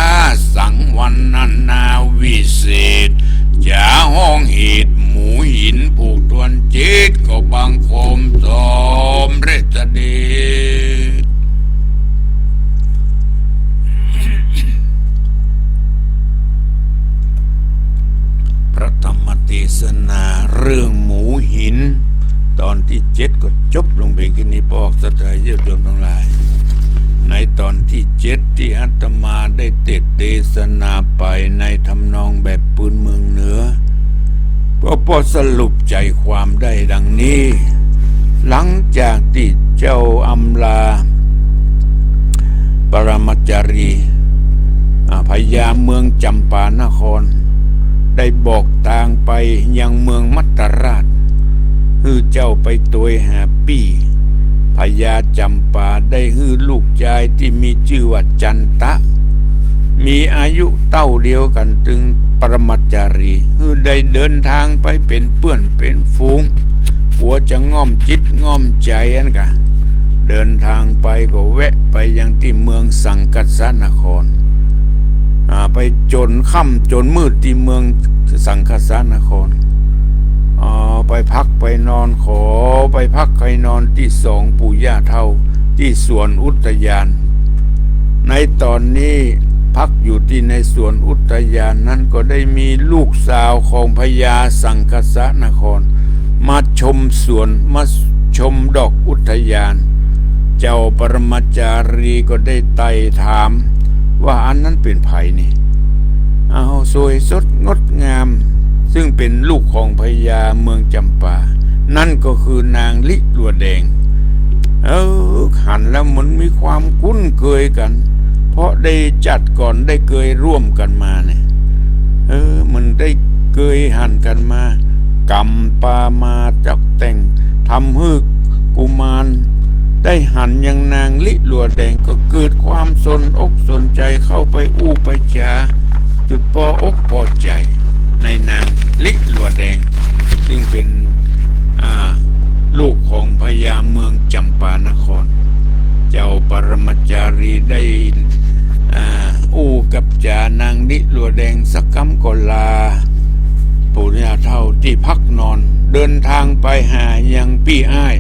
สัง วรรณนาวิเศษ จะฮ้องเหตุหมูหินผู้ทวนเจ็ด ก็บังคมสมเร็จเสด็จ พระธรรมเตสนาเรื่องหมูหิน ตอนตี้เจ็ดก็จบลงเพียงแค่นี้ปอ ศรัทธาญาติโยมตังหลาย ในตอนตี้เจ็ดตี้อาตมาได้เตสน์เตสนาไปในทำนองแบบปืนเมืองเหนือ ก็ปอสรุปใจ๋ความได้ดังนี้ หลังจากตี้เจ้าอำลา ปรมาจารี อ่า พญาเมืองจำปานคร ได้บอกตางไปยังเมืองมัตตราช หื้อเจ้าไปตวยหาปี้ พญาจำปาได้หื้อลูกจายตี้มีจื้อว่าจันตะ มีอายุเต้าเดียวกั๋นตึงปรมาจารี หื้อได้เดินตางไปเป๋นเปื้อนเป๋นฝูง กั๋วจะง่อมจิตง่อมใจ๋อั้นกา เดินตางไปก็แวะไปยังตี้เมืองสังคัสสนคร อ่า ไปจ๋นค่ำจ๋นมืดตี้เมืองสังคัสสนคร อ่า ไปพักไปนอน ขอไปพักไปนอนตี้สองปู่ย่าเฒ่า ตี้สวนอุทยาน ในต๋อนนี้พักอยู่ตี้ในสวนอุทยานนั้นก็ได้มีลูกสาวของพญาสังคัสสนคร มาชมสวน มาชมดอกอุทยาน เจ้าปรมาจารีก็ได้ไต่ถามว่า อันนั้นเป๋นใผนี่ อ้าว สวยสดงดงาม ซึ่งเป๋นลูกของพญาเมืองจำปา นั่นก็คือนางลิลัวแดง เออ หันแล้วเหมือนมีความคุ้นเคยกั๋น เพราะได้จัดก่อนได้เกยร่วมกั๋นมาเนี่ย เออ เหมือนได้เกยหันกั๋นมา ก๋ำปามาจักแต่ง ทำหื้อกุมารได้หันยังนางลิลัวแดง ก็เกิดความสนอกสนใจ๋เข้าไปอู้ไปจ๋า จุดปออกปอใจ๋ในนางลิลัวแดง ซึ่งเป๋น อ่า ลูกของพญาเมืองจำปานคร เจ้าปรมาจารีได้ อ่า อู้กับจ๋านางลิลัวแดงสักกำก็ลาปู่ย่าเฒ่าตี้พักนอน เดินตางไปหายังปี้อ้าย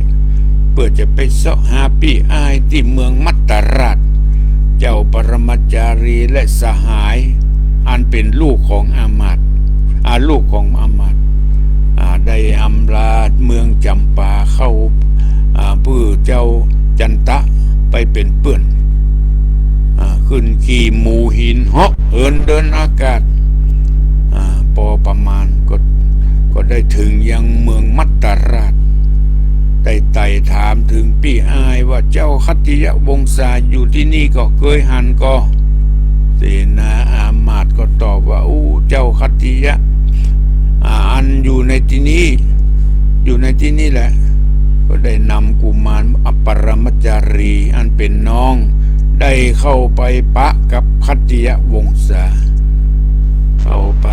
เปื้อจะไปเซาะหาปี้อ้ายตี้เมืองมัตตราช เจ้าปรมาจารีและสหาย อันเป๋นลูกของอามาตย์ อ่า ลูกของอามาตย์ อ่า ได้อำลาเมืองจำปาเข้า อ่า เปื้อเจ้าจันตะไปเป๋นเปื้อน อ่า ขึ้นขี่หมูหินเหาะเหินเดินอากาศ อ่า ปอประมาณก็ ก็ได้เถิงยังเมืองมัตตราช ได้ไต่ถามเถิงปี้อ้ายว่า เจ้าขัตติยวงศาอยู่ตี้นี่ก่อ เกยหันก่อ เสนาอามาตย์ก็ตอบว่า อู้ เจ้าขัตติยะ อ่า อันอยู่ในตี้นี่ อยู่ในตี้นี่แหละ ก็ได้นำกุมารอปรมาจารีอันเป๋นน้อง ได้เข้าไปปะกับขัตติยวงศา เข้าไป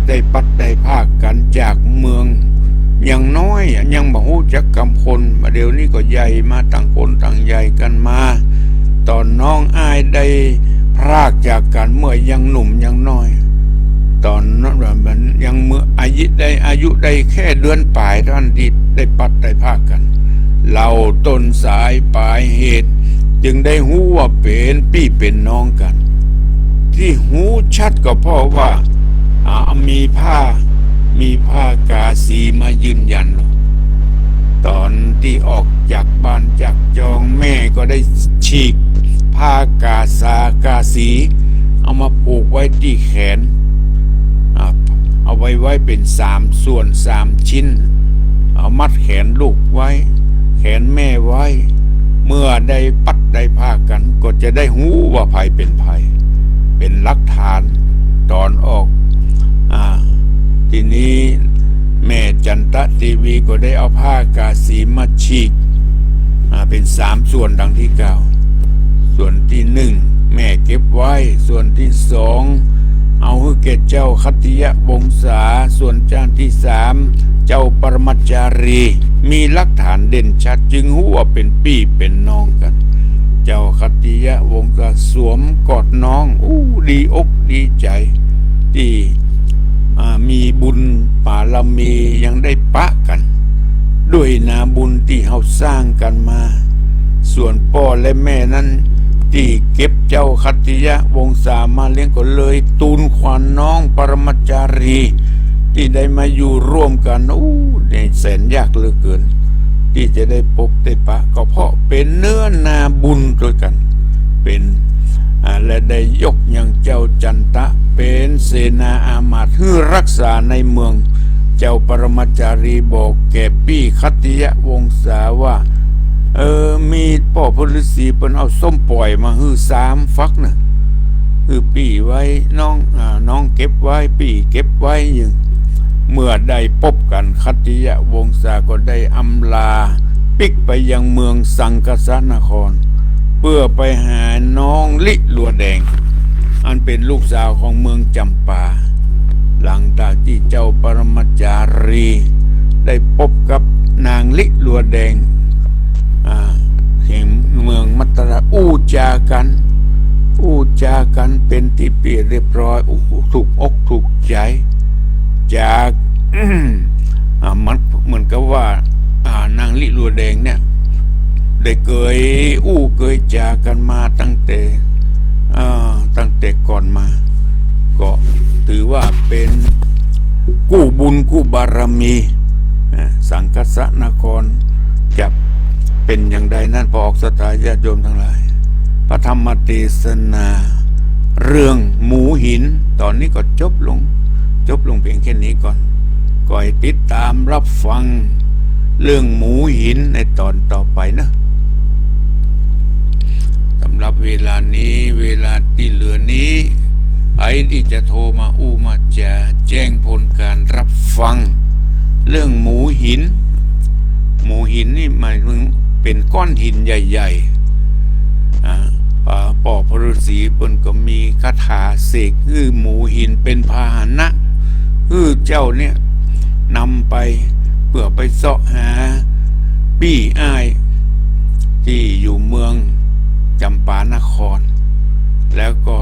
ได้ปัดได้ภาคกั๋นจากเมือง ยังน้อยอะ ยังบ่ฮู้จักกำคน บ่าเดี่ยวนี้ก็ใหญ่มา ต่างคนต่างใหญ่กั๋นมา ต๋อนน้องอ้ายได้พรากจากกั๋นเมื่อยังหนุ่มยังน้อย ต๋อนนั้นว่ามันยังเมื่ออายุได้ อายุได้แค่เดือนป๋ายเต้านั้นตี้ได้ปัดได้ภาคกั๋น เล่าต้นสายป๋ายเหตุ จึงได้ฮู้ว่าเป๋นปี้เป๋นน้องกั๋น ตี้ฮู้ชัดก็เพราะว่า อ่า มีผ้า มีผ้ากาสีมายืนยัน ต๋อนตี้ออกจากบ้านจากจอง แม่ก็ได้ฉีกผ้ากาสา กาสี เอามาผูกไว้ตี้แขน อ่า เอาไว้ ไว้เป๋นสามส่วนสามชิ้น เอามัดแขนลูกไว้ แขนแม่ไว้ เมื่อได้ปัดได้ภาคกั๋น ก็จะได้ฮู้ว่าใผเป๋นใผ เป๋นหลักฐานต๋อนออก อ่า ตี้นี้แม่ จันตะเตวีก็ได้เอาผ้ากาสีมาฉีก อ่า เป๋นสามส่วนดังตี้กล่าว ส่วนตี้นึ่งแม่เก็บไว้ ส่วนตี้สองเอาหื้อแก่เจ้าขัตติยวงศา ส่วนจานตี้สามเจ้าปรมาจารี มีหลักฐานเด่นชัดจึงฮู้ว่าเป๋นปี้เป๋นน้องกั๋น เจ้าขัตติยวงศาสวมกอดน้อง อู้ ดีอกดีใจ๋ ตี้ อ่า มีบุญบารมียังได้ปะกั๋น ด้วยนาบุญตี้เฮาสร้างกั๋นมา ส่วนป้อและแม่นั้นตี้เก็บเจ้าขัตติยวงศามาเลี้ยงก็เลยตูนขวัญน้องปรมาจารี ตี้ได้มาอยู่ร่วมกั๋น อู้ ในแสนยากเหลือเกิน ตี้จะได้ปบได้ปะ ก็เพราะเป๋นเนื้อนาบุญตวยกั๋น เป๋น อ่า และได้ยกยังเจ้าจันตะเป๋นเสนาอามาตย์หื้อรักษาในเมือง เจ้าปรมาจารีบอกแก่ปี้ขัตติยวงศาว่า เออ มีป้อพระฤาษีเปิ้นเอาส้มป่อยมาหื้อสามฝักน่ะ หื้อปี้ไว้ น้อง อ่า น้องเก็บไว้ ปี้เก็บไว้อยู่ เมื่อได้ปบกั๋น ขัตติยวงศาก็ได้อำลา ปิ๊กไปยังเมืองสังคสนคร เปื้อไปหาน้องลิลัวแดง อันเป๋นลูกสาวของเมืองจำปา หลังจากตี้เจ้าปรมาจารีได้ปบกับนางลิลัวแดง อ่า แห่งเมืองมัตตละ อู้จากั๋น อู้จากั๋นเป๋นตี้เปียบเรียบร้อย อู้ ถูกอกถูกใจ๋ จาก อ่า มันเหมือนกับว่า อ่า นางลิลัวแดงเนี่ย ได้เกยอู้เกยจากั๋นมาตั้งแต่ อ่า ตั้งแต่ก่อนมา ก็ถือว่าเป๋นกู้บุญกู้บารมี อ่า สังคสนครจะเป๋นอย่างใดนั้น พระออกศรัทธาญาติโยมตังหลาย พระธรรมเตสนา เรื่องหมูหิน ต๋อนนี้ก็จบลง จบลงเพียงแค่นี้ก่อน ก็ให้ติดต๋ามรับฟังเรื่องหมูหินในต๋อนต่อไปนะ สำหรับเวลานี้ เวลาตี้เหลือนี้ ใผตี้จะโทรมาอู้มาจ๋า แจ้งผลก๋านรับฟัง เรื่องหมูหิน หมูหินนี่หมายเถิงเป๋นก้อนหินใหญ่ๆ อ่า ป้อพระฤาษีเปิ้นก็มีคาถาเสกหื้อหมูหินเป๋นพาหนะ หื้อเจ้าเนี่ยนำไป เปื้อไปเซาะหาปี้อ้าย ตี้อยู่เมืองจำปานคร แล้วก็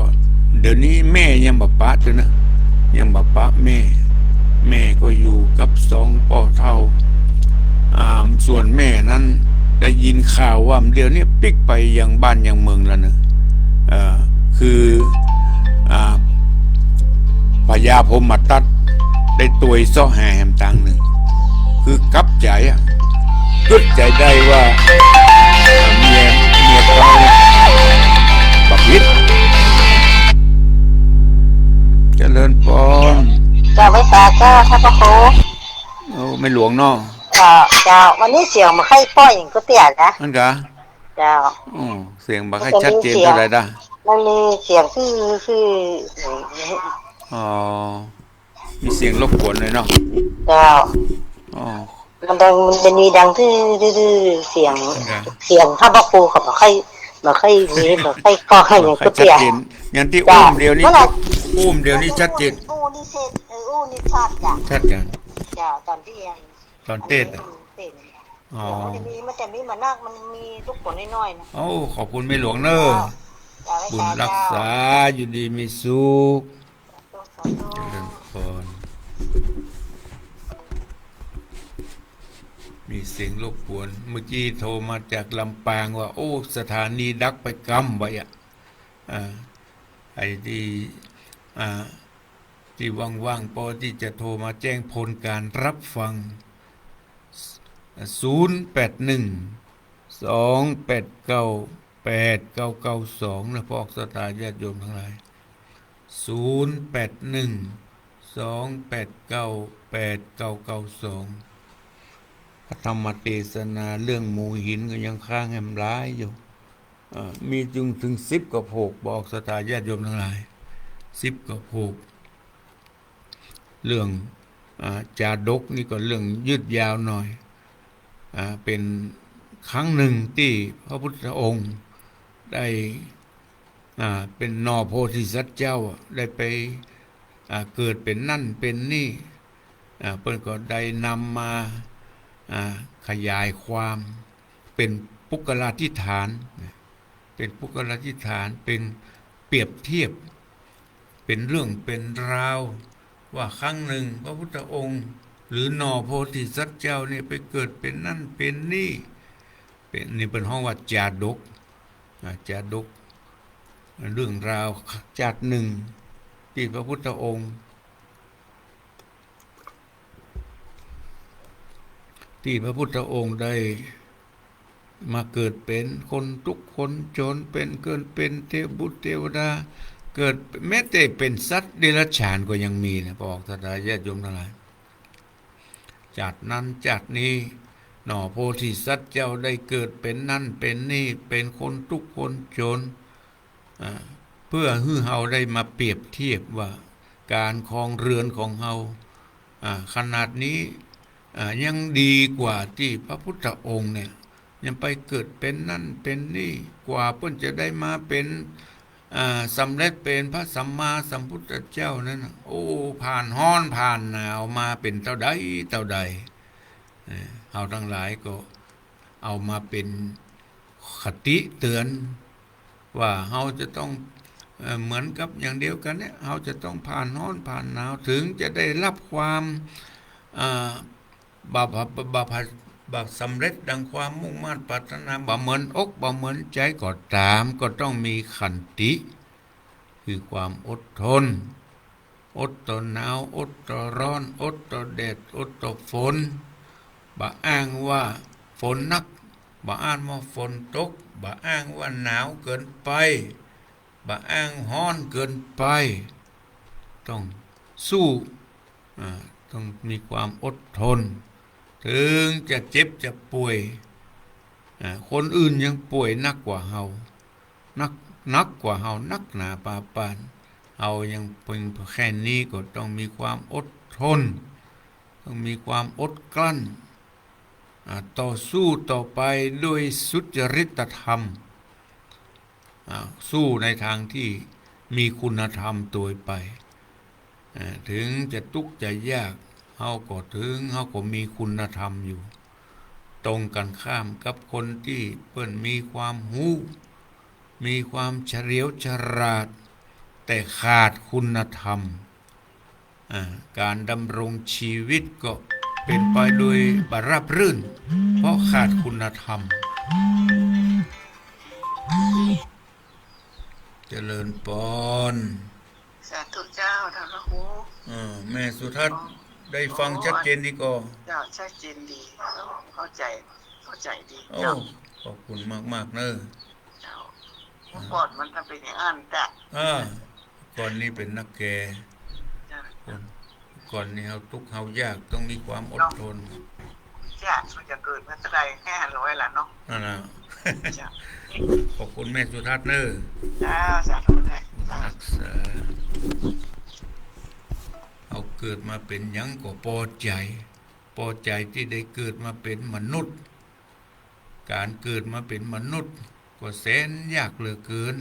เดี๋ยวนี้แม่ยังบ่ปะเตื้อนะ ยังบ่ปะแม่ แม่ก็อยู่กับสองป้อเฒ่า อ่า ส่วนแม่นั้นได้ยินข่าวว่าเดี๋ยวนี้ปิ๊กไปยังบ้านยังเมืองแล้วนะ เอ่อ คือ อ่า พญาพรหมทัตได้ตวยเซาะหาแหมตางนึ่ง คือกับใจ๋อะ กึ๊ดใจ๋ได้ว่า เมีย เมียเก่าเนี่ยบ่ผิด เจริญพร เจ้า ไหว้สาเจ้า ท่านพระครู โอ้ แม่หลวงเนาะ เจ้า เจ้า วันนี้เสียงบ่ค่อยป้อยหยังก็เตี้ยนะ อั้นกา เจ้า อืม เสียงบ่ค่อยชัดเจนเท่าใดด้า มันมีเสียง มันมีเสียงคือ คือ อ๋อ มีเสียงรบกวนเลยเนาะ เจ้า อ๋อ มันดัง มันจะมีดังทื่อๆๆ เสียง ครับ เสียงท่านพระครูก็บ่ค่อย บ่ค่อยมี บ่ค่อยก้องหยัง บ่ค่อย ก็เตี้ย ชัดเจน อย่างตี้ เจ้า อู้เดียวนี่ นั่นแหละ อู้เดียวนี่ชัดเจน อู้นี่ชัด เออ อู้นี่ชัดจ้ะ ชัดจ้ะ เจ้า ต๋อนตี้ยัง ต๋อนเตสน์อะ เตสน์ อ๋อ มันจะมี มันจะมีบ่นัก มันมีรบกวนน้อยๆ นะ โอ้ ขอบคุณแม่หลวงเน้อ เจ้า เจ้า บุญรักษา เจ้า อยู่ดีมีสุข สาธุ สาธุ เจริญพร มีเสียงรบกวน เมื่อกี้โทรมาจากลำปางว่า โอ้ สถานีดับไปกำไว้อะ อ่า ไอ้ตี้ อ่า ตี้ว่างๆ พอตี้จะโทรมาแจ้งผลการรับฟัง ศูนย์แปดหนึ่ง สองแปดเก้า แปดเก้าเก้าสอง นะ พวกศรัทธาญาติโยมทั้งหลาย ศูนย์แปดหนึ่ง สองแปดเก้า แปดเก้าเก้าสอง พระธรรมเตสนาเรื่องหมูหินก็ยังค้างแหมหลายอยู่ เอ่อ มีจึงถึงสิบกว่าโผก บอกศรัทธาญาติโยมทั้งหลาย สิบกว่าโผก เรื่อง อ่า จาดกนี่ก็เรื่องยืดยาวหน่อย อ่า เป๋นครั้งนึ่งตี้พระพุทธองค์ได้ อ่า เป๋นหน่อโพธิสัตว์เจ้าอะ ได้ไป อ่า เกิดเป๋นนั่นเป๋นนี่ อ่า เปิ้นก็ได้นำมา อ่า ขยายความ เป๋นปุคคลาธิฐานนะ เป๋นปุคคลาธิฐาน เป๋นเปรียบเทียบ เป๋นเรื่องเป๋นราว ว่าครั้งนึ่งพระพุทธองค์ หรือหน่อโพธิสัตว์เจ้าเนี่ยไปเกิดเป๋นนั่นเป๋นนี่ เป๋น นี่เปิ้นฮ้องว่าจาดก อ่า จาดก เรื่องราวจาตินึ่ง ตี้พระพุทธองค์ ตี้พระพุทธองค์ได้มาเกิดเป๋นคนทุกข์คนจน เป๋น เกิดเป๋นเทพบุตรเทวดา เกิดแม้แต่เป๋นสัตว์เดรัจฉานก็ยังมีนะ พระออกศาสดาญาติโยมตังหลาย จาตินั้นจาตินี้ หน่อโพธิสัตว์เจ้าได้เกิดเป๋นนั่นเป๋นนี่ เป๋นคนทุกข์คนจน อ่า เปื้อหื้อเฮาได้มาเปรียบเทียบว่าก๋านครองเฮือนของเฮา อ่า ขนาดนี้ อ่า ยังดีกว่าตี้พระพุทธองค์เนี่ย ยังไปเกิดเป๋นนั่นเป๋นนี่ กว่าเปิ้นจะได้มาเป๋น อ่า สำเร็จเป๋นพระสัมมาสัมพุทธเจ้านั้นน่ะ โอ้ ผ่านฮ้อนผ่านหนาวมาเป๋นเต้าใดเต้าใด เอ่อ เฮาตังหลายก็เอามาเป๋นคติเตือน ว่าเฮาจะต้อง เอ่อ เหมือนกับอย่างเดียวกั๋นเนี่ย เฮาจะต้องผ่านฮ้อนผ่านหนาว เถิงจะได้ฮับความ อ่า บ่า บ่า บ่า บ่าสำเร็จดังความมุ่งมาดปรารถนา บ่าเหมือนอกบ่าเหมือนใจ๋ก็ต๋าม ก็ต้องมีขันติ คือความอดทน อดต่อหนาว อดต่อฮ้อน อดต่อแดด อดต่อฝน บ่าอ้างว่าฝนนัก บ่าอ้างว่าฝนตก บ่าอ้างว่าหนาวเกินไป บ่าอ้างฮ้อนเกินไป ต้องสู้ อ่า ต้องมีความอดทน เถิงจะเจ็บจะป่วย อ่า คนอื่นยังป่วยนักกว่าเฮา นัก นักกว่าเฮานักหนาปาปาน เฮายังเป๋นแค่นี้ก็ต้องมีความอดทน ต้องมีความอดกลั้น อ่า ต่อสู้ต่อไปด้วยสุจริตธรรม อ่า สู้ในตางตี้มีคุณธรรมตวยไป อ่า เถิงจะตุ๊กข์จะยาก เฮาก็เถิง เฮาก็มีคุณธรรมอยู่ ตรงกั๋นข้ามกับคนตี้เปิ้นมีความฮู้ มีความเฉลียวฉลาด แต่ขาดคุณธรรม อ่า ก๋านดำรงชีวิตก็เป๋นไปโดยบ่ราบรื่น เพราะขาดคุณธรรม เจริญปอน สาธุเจ้า ท่านพระครู เออ แม่สุทัศน์ อ๋อ ได้ฟังชัดเจนดีก่อ เจ้า ชัดเจนดี เข้าใจ๋ เข้าใจ๋ดี โอ้ เจ้า ขอบคุณมากๆ เน่อ เจ้า เมื่อก่อนมันจะเป๋นอย่างนั้นจ้ะ อ่า ก่อนนี้เป๋นนักแก่ จ้ะ ก่อน ก่อนนี้เฮาตุ๊กข์เฮายาก ต้องมีความอดทน จ้ะ มันจะเกิดมาเท่าไหร่ ห้าร้อยละเนาะ นั่นน่ะ จ้ะ ขอบคุณแม่สุทัศน์เน่อ จ้า สาธุค่ะ รักษา เฮาเกิดมาเป๋นหยังก็ปอใจ๋ ปอใจ๋ตี้ได้เกิดมาเป๋นมนุษย์ ก๋านเกิดมาเป๋นมนุษย์ก็แสนยากเหลือเกิน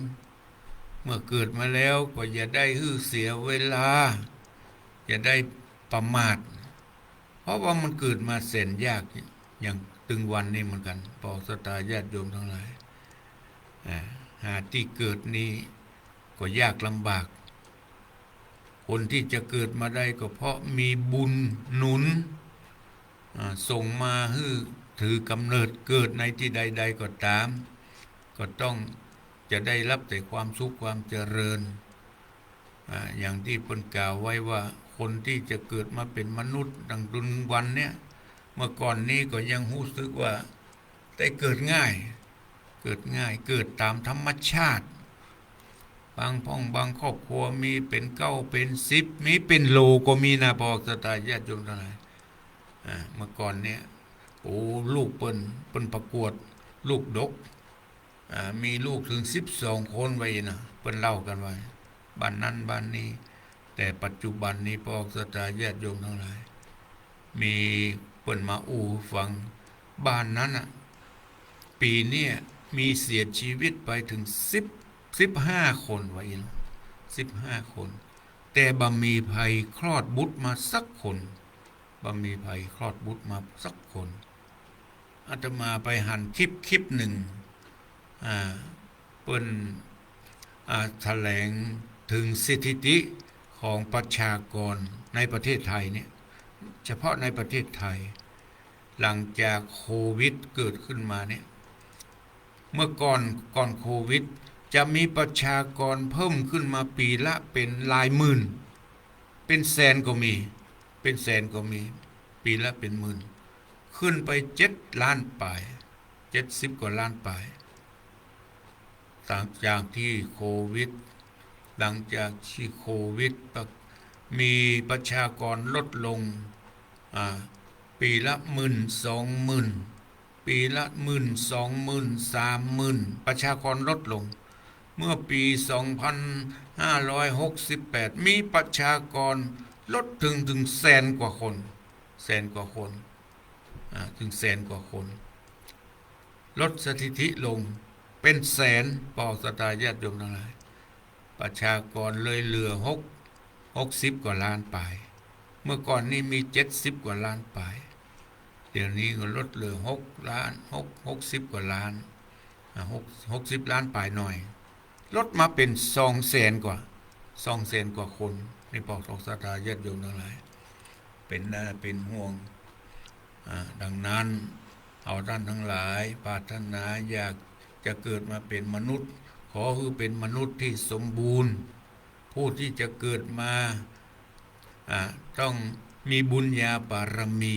เมื่อเกิดมาแล้วก็อย่าได้หื้อเสียเวลา อย่าได้ประมาท เพราะว่ามันเกิดมาแสนยาก อย่างตึงวันนี้เหมือนกั๋น พระออกศาสดาญาติโยมตังหลาย อ่า หาตี้เกิดนี่ก็ยากลำบาก คนตี้จะเกิดมาได้ก็เพราะมีบุญหนุน อ่า ส่งมาหื้อถือกำเนิดเกิดในตี้ใดๆ ก็ต๋าม ก็ต้องจะได้ฮับแต่ความสุขความเจริญ อ่า อย่างตี้เปิ้นกล่าวไว้ว่า คนตี้จะเกิดมาเป๋นมนุษย์ดังตึงวันเนี้ย เมื่อก่อนนี้ก็ยังฮู้สึกว่าได้เกิดง่าย เกิดง่าย เกิดต๋ามธรรมชาติ บางพ่องบางครอบครัวมีเป๋นเก้าเป๋นสิบ มีเป๋นโหลก็มีนะ พระออกศาสดาญาติโยมตังหลาย อ่า เมื่อก่อนเนี้ย โอ้ ลูกเปิ้น เปิ้นประกวดลูกดก อ่า มีลูกเถิงสิบสองคนว่าอี้นะ เปิ้นเล่ากั๋นว่า บ้านนั้นบ้านนี้ แต่ปัจจุบันนี้ พระออกศาสดาญาติโยมตังหลาย มีเปิ้นมาอู้หื้อฟัง บ้านนั้นน่ะ ปี๋เนี้ยมีเสียจีวิตไปเถิงสิบ สิบห้าคนว่าอี้ สิบห้าคน แต่บ่มีใผคลอดบุตรมาสักคน บ่มีใผคลอดบุตรมาสักคน อาตมาไปหันคลิปคลิปนึ่ง อ่า เปิ้น อ่า แถลงเถิงสถิติของประชากรในประเทศไทยเนี่ย เฉพาะในประเทศไทย หลังจากโควิดเกิดขึ้นมาเนี่ย เมื่อก่อน ก่อนโควิด จะมีประชากรเพิ่มขึ้นมาปี๋ละเป๋นหลายหมื่น เป๋นแสนก็มี เป๋นแสนก็มี ปี๋ละเป๋นหมื่น ขึ้นไปเจ็ดล้านป๋าย เจ็ดสิบกว่าล้านป๋าย หลังจากตี้โควิด หลังจากตี้โควิด มีประชากรลดลง อ่า ปี๋ละหมื่น สองหมื่น ปี๋ละหมื่น สองหมื่น สามหมื่น ประชากรลดลง เมื่อปี๋ สองพันห้าร้อยหกสิบแปด มีประชากรลดเถิง เถิงแสนกว่าคน แสนกว่าคน อ่า เถิงแสนกว่าคน ลดสถิติลงเป๋นแสน ปองศรัทธาญาติโยมตังหลาย ประชากรเลยเหลือหก หกสิบกว่าล้านป๋าย เมื่อก่อนนี้มีเจ็ดสิบกว่าล้านป๋าย เดี๋ยวนี้ก็ลดเหลือหกล้าน หก หกสิบกว่าล้าน อ่า หก หกสิบล้านป๋ายหน่อย ลดมาเป๋นสองแสนกว่า สองแสนกว่าคน นี่ปองศรัทธาญาติโยมตังหลาย เป๋นหน้าเป๋นห่วง อ่า ดังนั้น เอาต้านตังหลาย ปรารถนาอยากจะเกิดมาเป๋นมนุษย์ ขอหื้อเป๋นมนุษย์ตี้สมบูรณ์ ผู้ตี้จะเกิดมา อ่า ต้องมีบุญญาบารมี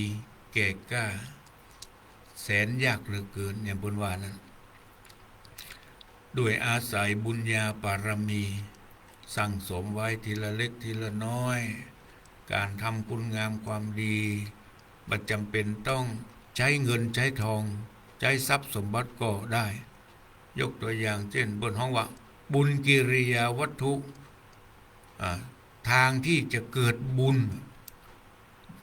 แก่กล้า แสนยากเหลือเกิน อย่างเปิ้นว่านั้น ด้วยอาศัยบุญญาบารมี สั่งสมไว้ทีละเล็กทีละน้อย ก๋านทำคุณงามความดี บ่จ๋ำเป๋นต้องใจ๊เงินใจ๊ทอง ใจ๊ทรัพย์สมบัติก็ได้ ยกตั๋วอย่างเจ้น เปิ้นฮ้องว่า บุญกิริยาวัตถุ อ่า ตางตี้จะเกิดบุญ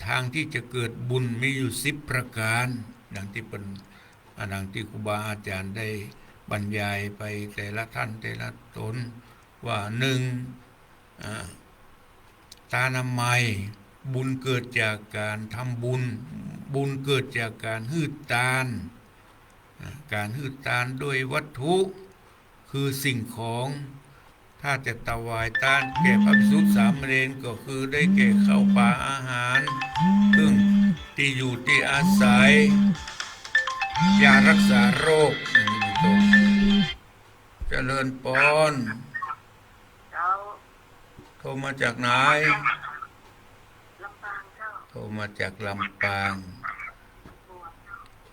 ตางตี้จะเกิดบุญมีอยู่สิบประก๋าน ดังตี้เปิ้น อ่า ดังตี้ครูบาอาจ๋ารย์ได้บรรยายไปแต่ละต้านแต่ละต๋น ว่า นึ่ง อ่า ตานามัย บุญเกิดจากก๋านทำบุญ บุญเกิดจากก๋านหื้อตาน อ่า ก๋านหื้อตานด้วยวัตถุ คือสิ่งของ ถ้าจะถวายตานแก่พระภิกษุสามเณร ก็คือได้แก่ข้าวป๋าอาหาร เครื่องตี้อยู่ตี้อาศัย ยารักษาโรค อย่างนี้เป๋นต้น เจริญปอน เจ้า โทรมาจากไหน ลำปางเจ้า โทรมาจากลำปาง บัว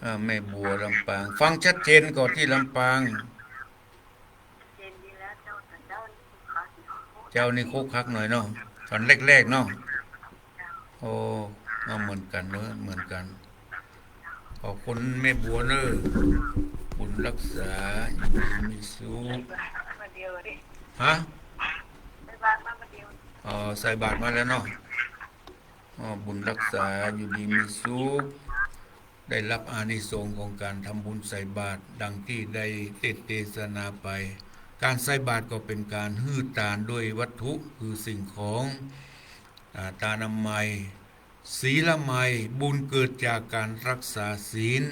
อ่า แม่บัวลำปาง ฟังชัดเจนก่อตี้ลำปาง เจนดีแล้วเจ้า แต่เจ้านี่คุกคัก เจ้านี่คุกคักหน่อยเนาะ ต๋อนแรกๆ เนาะ เจ้า โอ้ เอาเหมือนกั๋นเนาะ เหมือนกั๋น ขอบคุณแม่บัวเนอะ บุญรักษา อยู่ดีมีสุข มาเดียวดิ ฮะ ใส่บาตรมาเดียว อ๋อ ใส่บาตรมาแล้วเนาะ อ๋อ บุญรักษา อยู่ดีมีสุข ได้รับอานิสงส์ของก๋านทำบุญใส่บาตร ดังตี้ได้เตสน์เตสนาไป ก๋านใส่บาตรก็เป๋นก๋านหื้อตานด้วยวัตถุ คือสิ่งของ อ่า ตานามัย ศีลามัย บุญเกิดจากก๋านรักษาศีล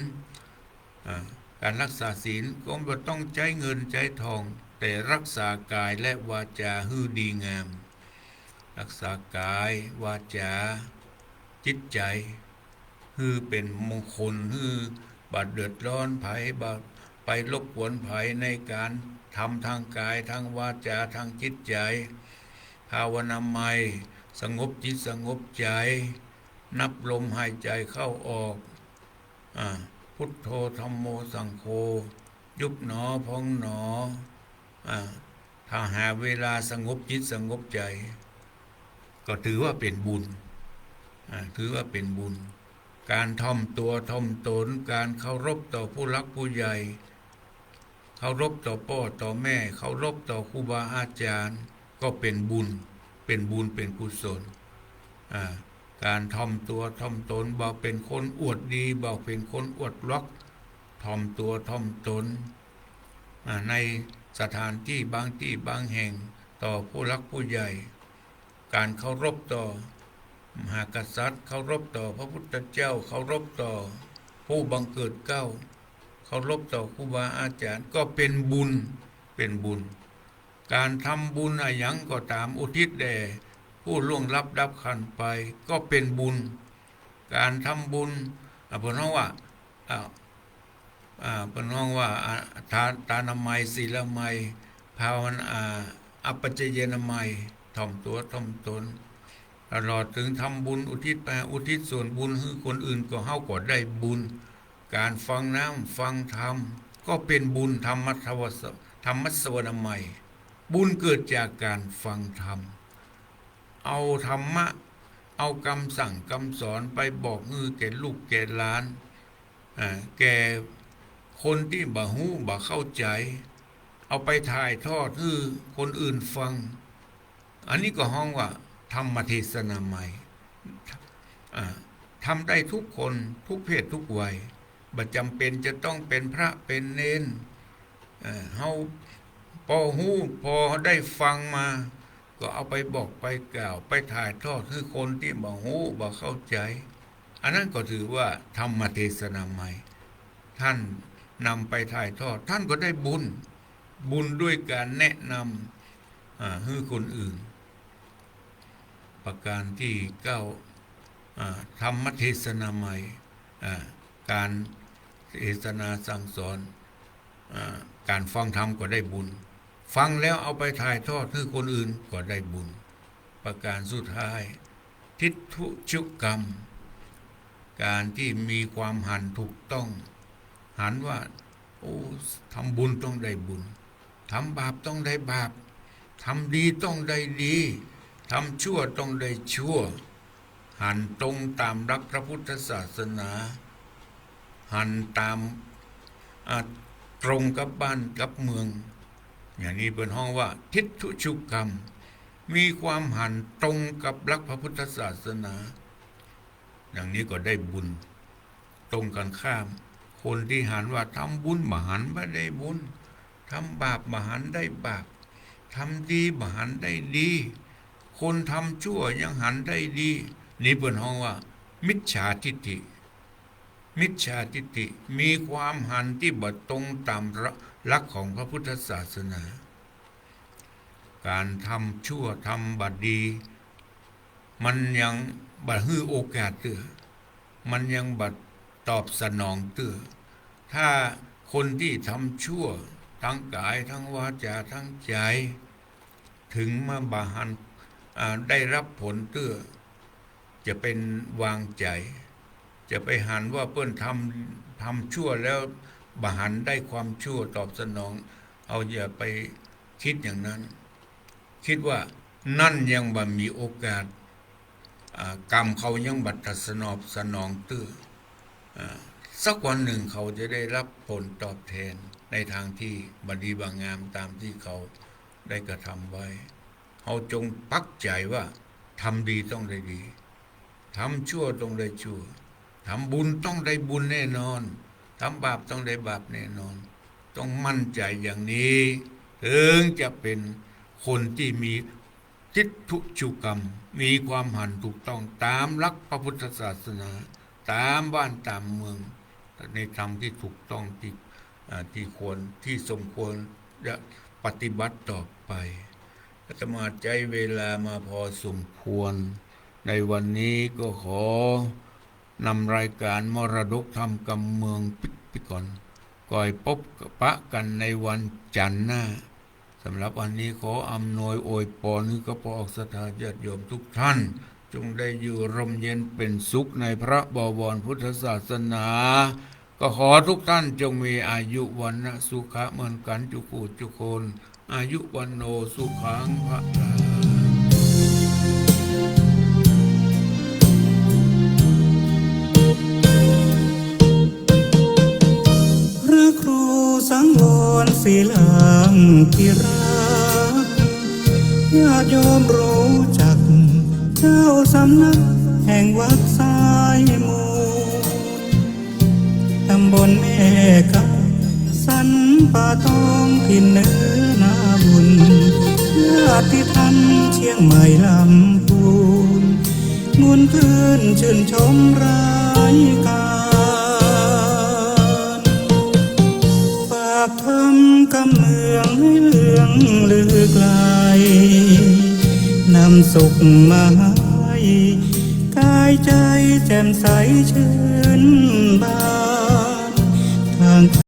อ่า ก๋านรักษาศีลก็บ่ต้องใจ๊เงินใจ๊ทอง แต่รักษากายและวาจาหื้อดีงาม รักษากาย วาจา จิตใจ๋ หื้อเป๋นมงคล หื้อบ่เดือดร้อนใผ บ่ไปรบกวนใผในก๋านทำตางกาย ตางวาจา ตางจิตใจ๋ ภาวนามัย สงบจิตสงบใจ๋ นับลมหายใจ๋เข้าออก อ่า พุทโธ ธัมโม สังโฆ ยุบหนอ พองหนอ อ่า ถ้าหาเวลาสงบจิตสงบใจ๋ ก็ถือว่าเป๋นบุญ อ่า ถือว่าเป๋นบุญ ก๋านถ่อมตั๋วถ่อมต๋น ก๋านเคารพต่อผู้หลักผู้ใหญ่ เคารพต่อป้อต่อแม่ เคารพต่อครูบาอาจ๋ารย์ ก็เป๋นบุญ เป๋นบุญเป๋นกุศล อ่า ก๋านถ่อมตั๋วถ่อมต๋น บ่เป๋นคนอวดดี บ่เป๋นคนอวดร็อก ถ่อมตั๋วถ่อมต๋น อ่า ในสถานตี้บางตี้บางแห่ง ต่อผู้หลักผู้ใหญ่ ก๋านเคารพต่อมหากษัตริย์ เคารพต่อพระพุทธเจ้า เคารพต่อผู้บังเกิดเกล้า เคารพต่อครูบาอาจ๋ารย์ ก็เป๋นบุญ เป๋นบุญ ก๋านทำบุญอะหยังก็ต๋าม อุทิศแด่ผู้ล่วงลับดับขันธ์ไป ก็เป๋นบุญ ก๋านทำบุญ อ่า เปิ้นฮ้องว่า อ่า อ่า เปิ้นฮ้องว่า อ่า ทา ทานามัย ศีลามัย ภาวนา อ่า อัปปจจยนามัย ถ่อมตั๋วถ่อมต๋น ตลอดเถิงทำบุญอุทิศไป อุทิศส่วนบุญหื้อคนอื่น ก็เฮาก็ได้บุญ ก๋านฟังธรรม ฟังธรรม ก็เป๋นบุญ ธรรมมัสสว ธรรมมัสสวนามัย บุญเกิดจากก๋านฟังธรรม เอาธรรมะ เอากำสั่งกำสอนไปบอกหื้อแก่ลูกแก่หลาน อ่า แก่คนตี้บ่ฮู้บ่เข้าใจ๋ เอาไปถ่ายทอดหื้อคนอื่นฟัง อันนี้ก็ฮ้องว่าธรรมเทศนามัย อ่า ทำได้ทุกคน ทุกเพศทุกวัย บ่จ๋ำเป๋นจะต้องเป๋นพระเป๋นเณร เอ่อ เฮาปอฮู้ปอได้ฟังมา ก็เอาไปบอกไปกล่าว ไปถ่ายทอดหื้อคนตี้บ่ฮู้บ่เข้าใจ๋ อันนั้นก็ถือว่าธรรมเทศนามัย ท่านนำไปถ่ายทอด ท่านก็ได้บุญ บุญด้วยก๋านแนะนำ อ่า หื้อคนอื่น ประก๋านตี้เก้า อ่า ธรรมเทศนามัย อ่า ก๋านเทศนาสั่งสอน อ่า ก๋านฟังธรรมก็ได้บุญ ฟังแล้วเอาไปถ่ายทอดหื้อคนอื่นก็ได้บุญ ประก๋านสุดท้าย ทิฏฐุชุกรรม ก๋านตี้มีความหันถูกต้อง หันว่า โอ้ ทำบุญต้องได้บุญ ทำบาปต้องได้บาป ทำดีต้องได้ดี ทำชั่วต้องได้ชั่ว หันตรงต๋ามหลักพระพุทธศาสนา หันต๋าม อ่า ตรงกับบ้านกับเมือง อย่างนี้เปิ้นฮ้องว่าทิฏฐุชุกรรม มีความหันตรงกับหลักพระพุทธศาสนา อย่างนี้ก็ได้บุญ ตรงกันข้าม คนตี้หันว่าทำบุญบ่หันบ่ได้บุญ ทำบาปบ่หันได้บาป ทำดีบ่หันได้ดี คนทำชั่วยังหันได้ดี นี่เปิ้นฮ้องว่ามิจฉาทิฏฐิ มิจฉาทิฏฐิ มีความหันตี้บ่ตรงต๋ามหลักของพระพุทธศาสนา ก๋านทำชั่วทำบ่ดี มันยังบ่หื้อโอกาสเตื้อ มันยังบ่ตอบสนองเตื้อ ถ้าคนตี้ทำชั่ว ตึงก๋ายตึงวาจ๋าตึงใจ๋ เถิงมาบ่หัน อ่า ได้ฮับผลเตื้อ จะไปวางใจ๋ จะไปหันว่าเปิ้นทำ ทำชั่วแล้วบ่หันได้ความชั่วตอบสนอง เฮาอย่าไปกึ๊ดอย่างนั้น กึ๊ดว่านั่นยังบ่มีโอกาส อ่า กรรมเขายังบ่ตอบสนองเตื้อ อ่า สักวันนึ่งเขาจะได้ฮับผลตอบแตนในตางตี้บ่ดีบ่งามต๋ามตี้เขาได้กระทำไว้ เฮาจงปักใจ๋ว่าทำดีต้องได้ดี ทำชั่วต้องได้ชั่ว ทำบุญต้องได้บุญแน่นอน ทำบาปต้องได้บาปแน่นอน ต้องมั่นใจ๋อย่างนี้ เถิงจะเป๋นคนตี้มีทิฏฐุชุกรรม มีความหันถูกต้องต๋ามหลักพระพุทธศาสนา ต๋ามบ้านต๋ามเมือง ในทางตี้ถูกต้องตี้ อ่า ตี้ควร ตี้สมควรจะปฏิบัติต่อไป อาตมาใจ๊เวลามาพอสมควร ในวันนี้ก็ขอนำรายก๋านมรดกธรรมกำเมืองปิดไปก่อน ก่อยปบปะกั๋นในวันจันทร์หน้า สำหรับวันนี้ขออำนวยอวยปอนหื้อข้าพเจ้าศรัทธาญาติโยมทุกท่าน จงได้อยู่ร่มเย็นเป๋นสุขในพระบวรพุทธศาสนา ก็ขอทุกท่านจงมีอายุวรรณะสุขะเหมือนกั๋นจุ๊กคู่จุ๊กคน อายุวัณโณสุขังพะลัง พระครูสังวรศิลาภิรักษ์ ญาติโยมรู้จักเจ้าสำนัก แห่งวัดสายมูล ตำบลแม่กำ สันป่าตอง ถิ่นเหนือนาบุญ ญาติธรรมเชียงใหม่ลำพูน งุนคืนชื่นชมรายก๋าน ฝากธรรมกำเมืองหื้อเลื่องลือไก๋ นำสุขมาหื้อ ก๋ายใจ๋แจ่มใสชื่นบาน ทาง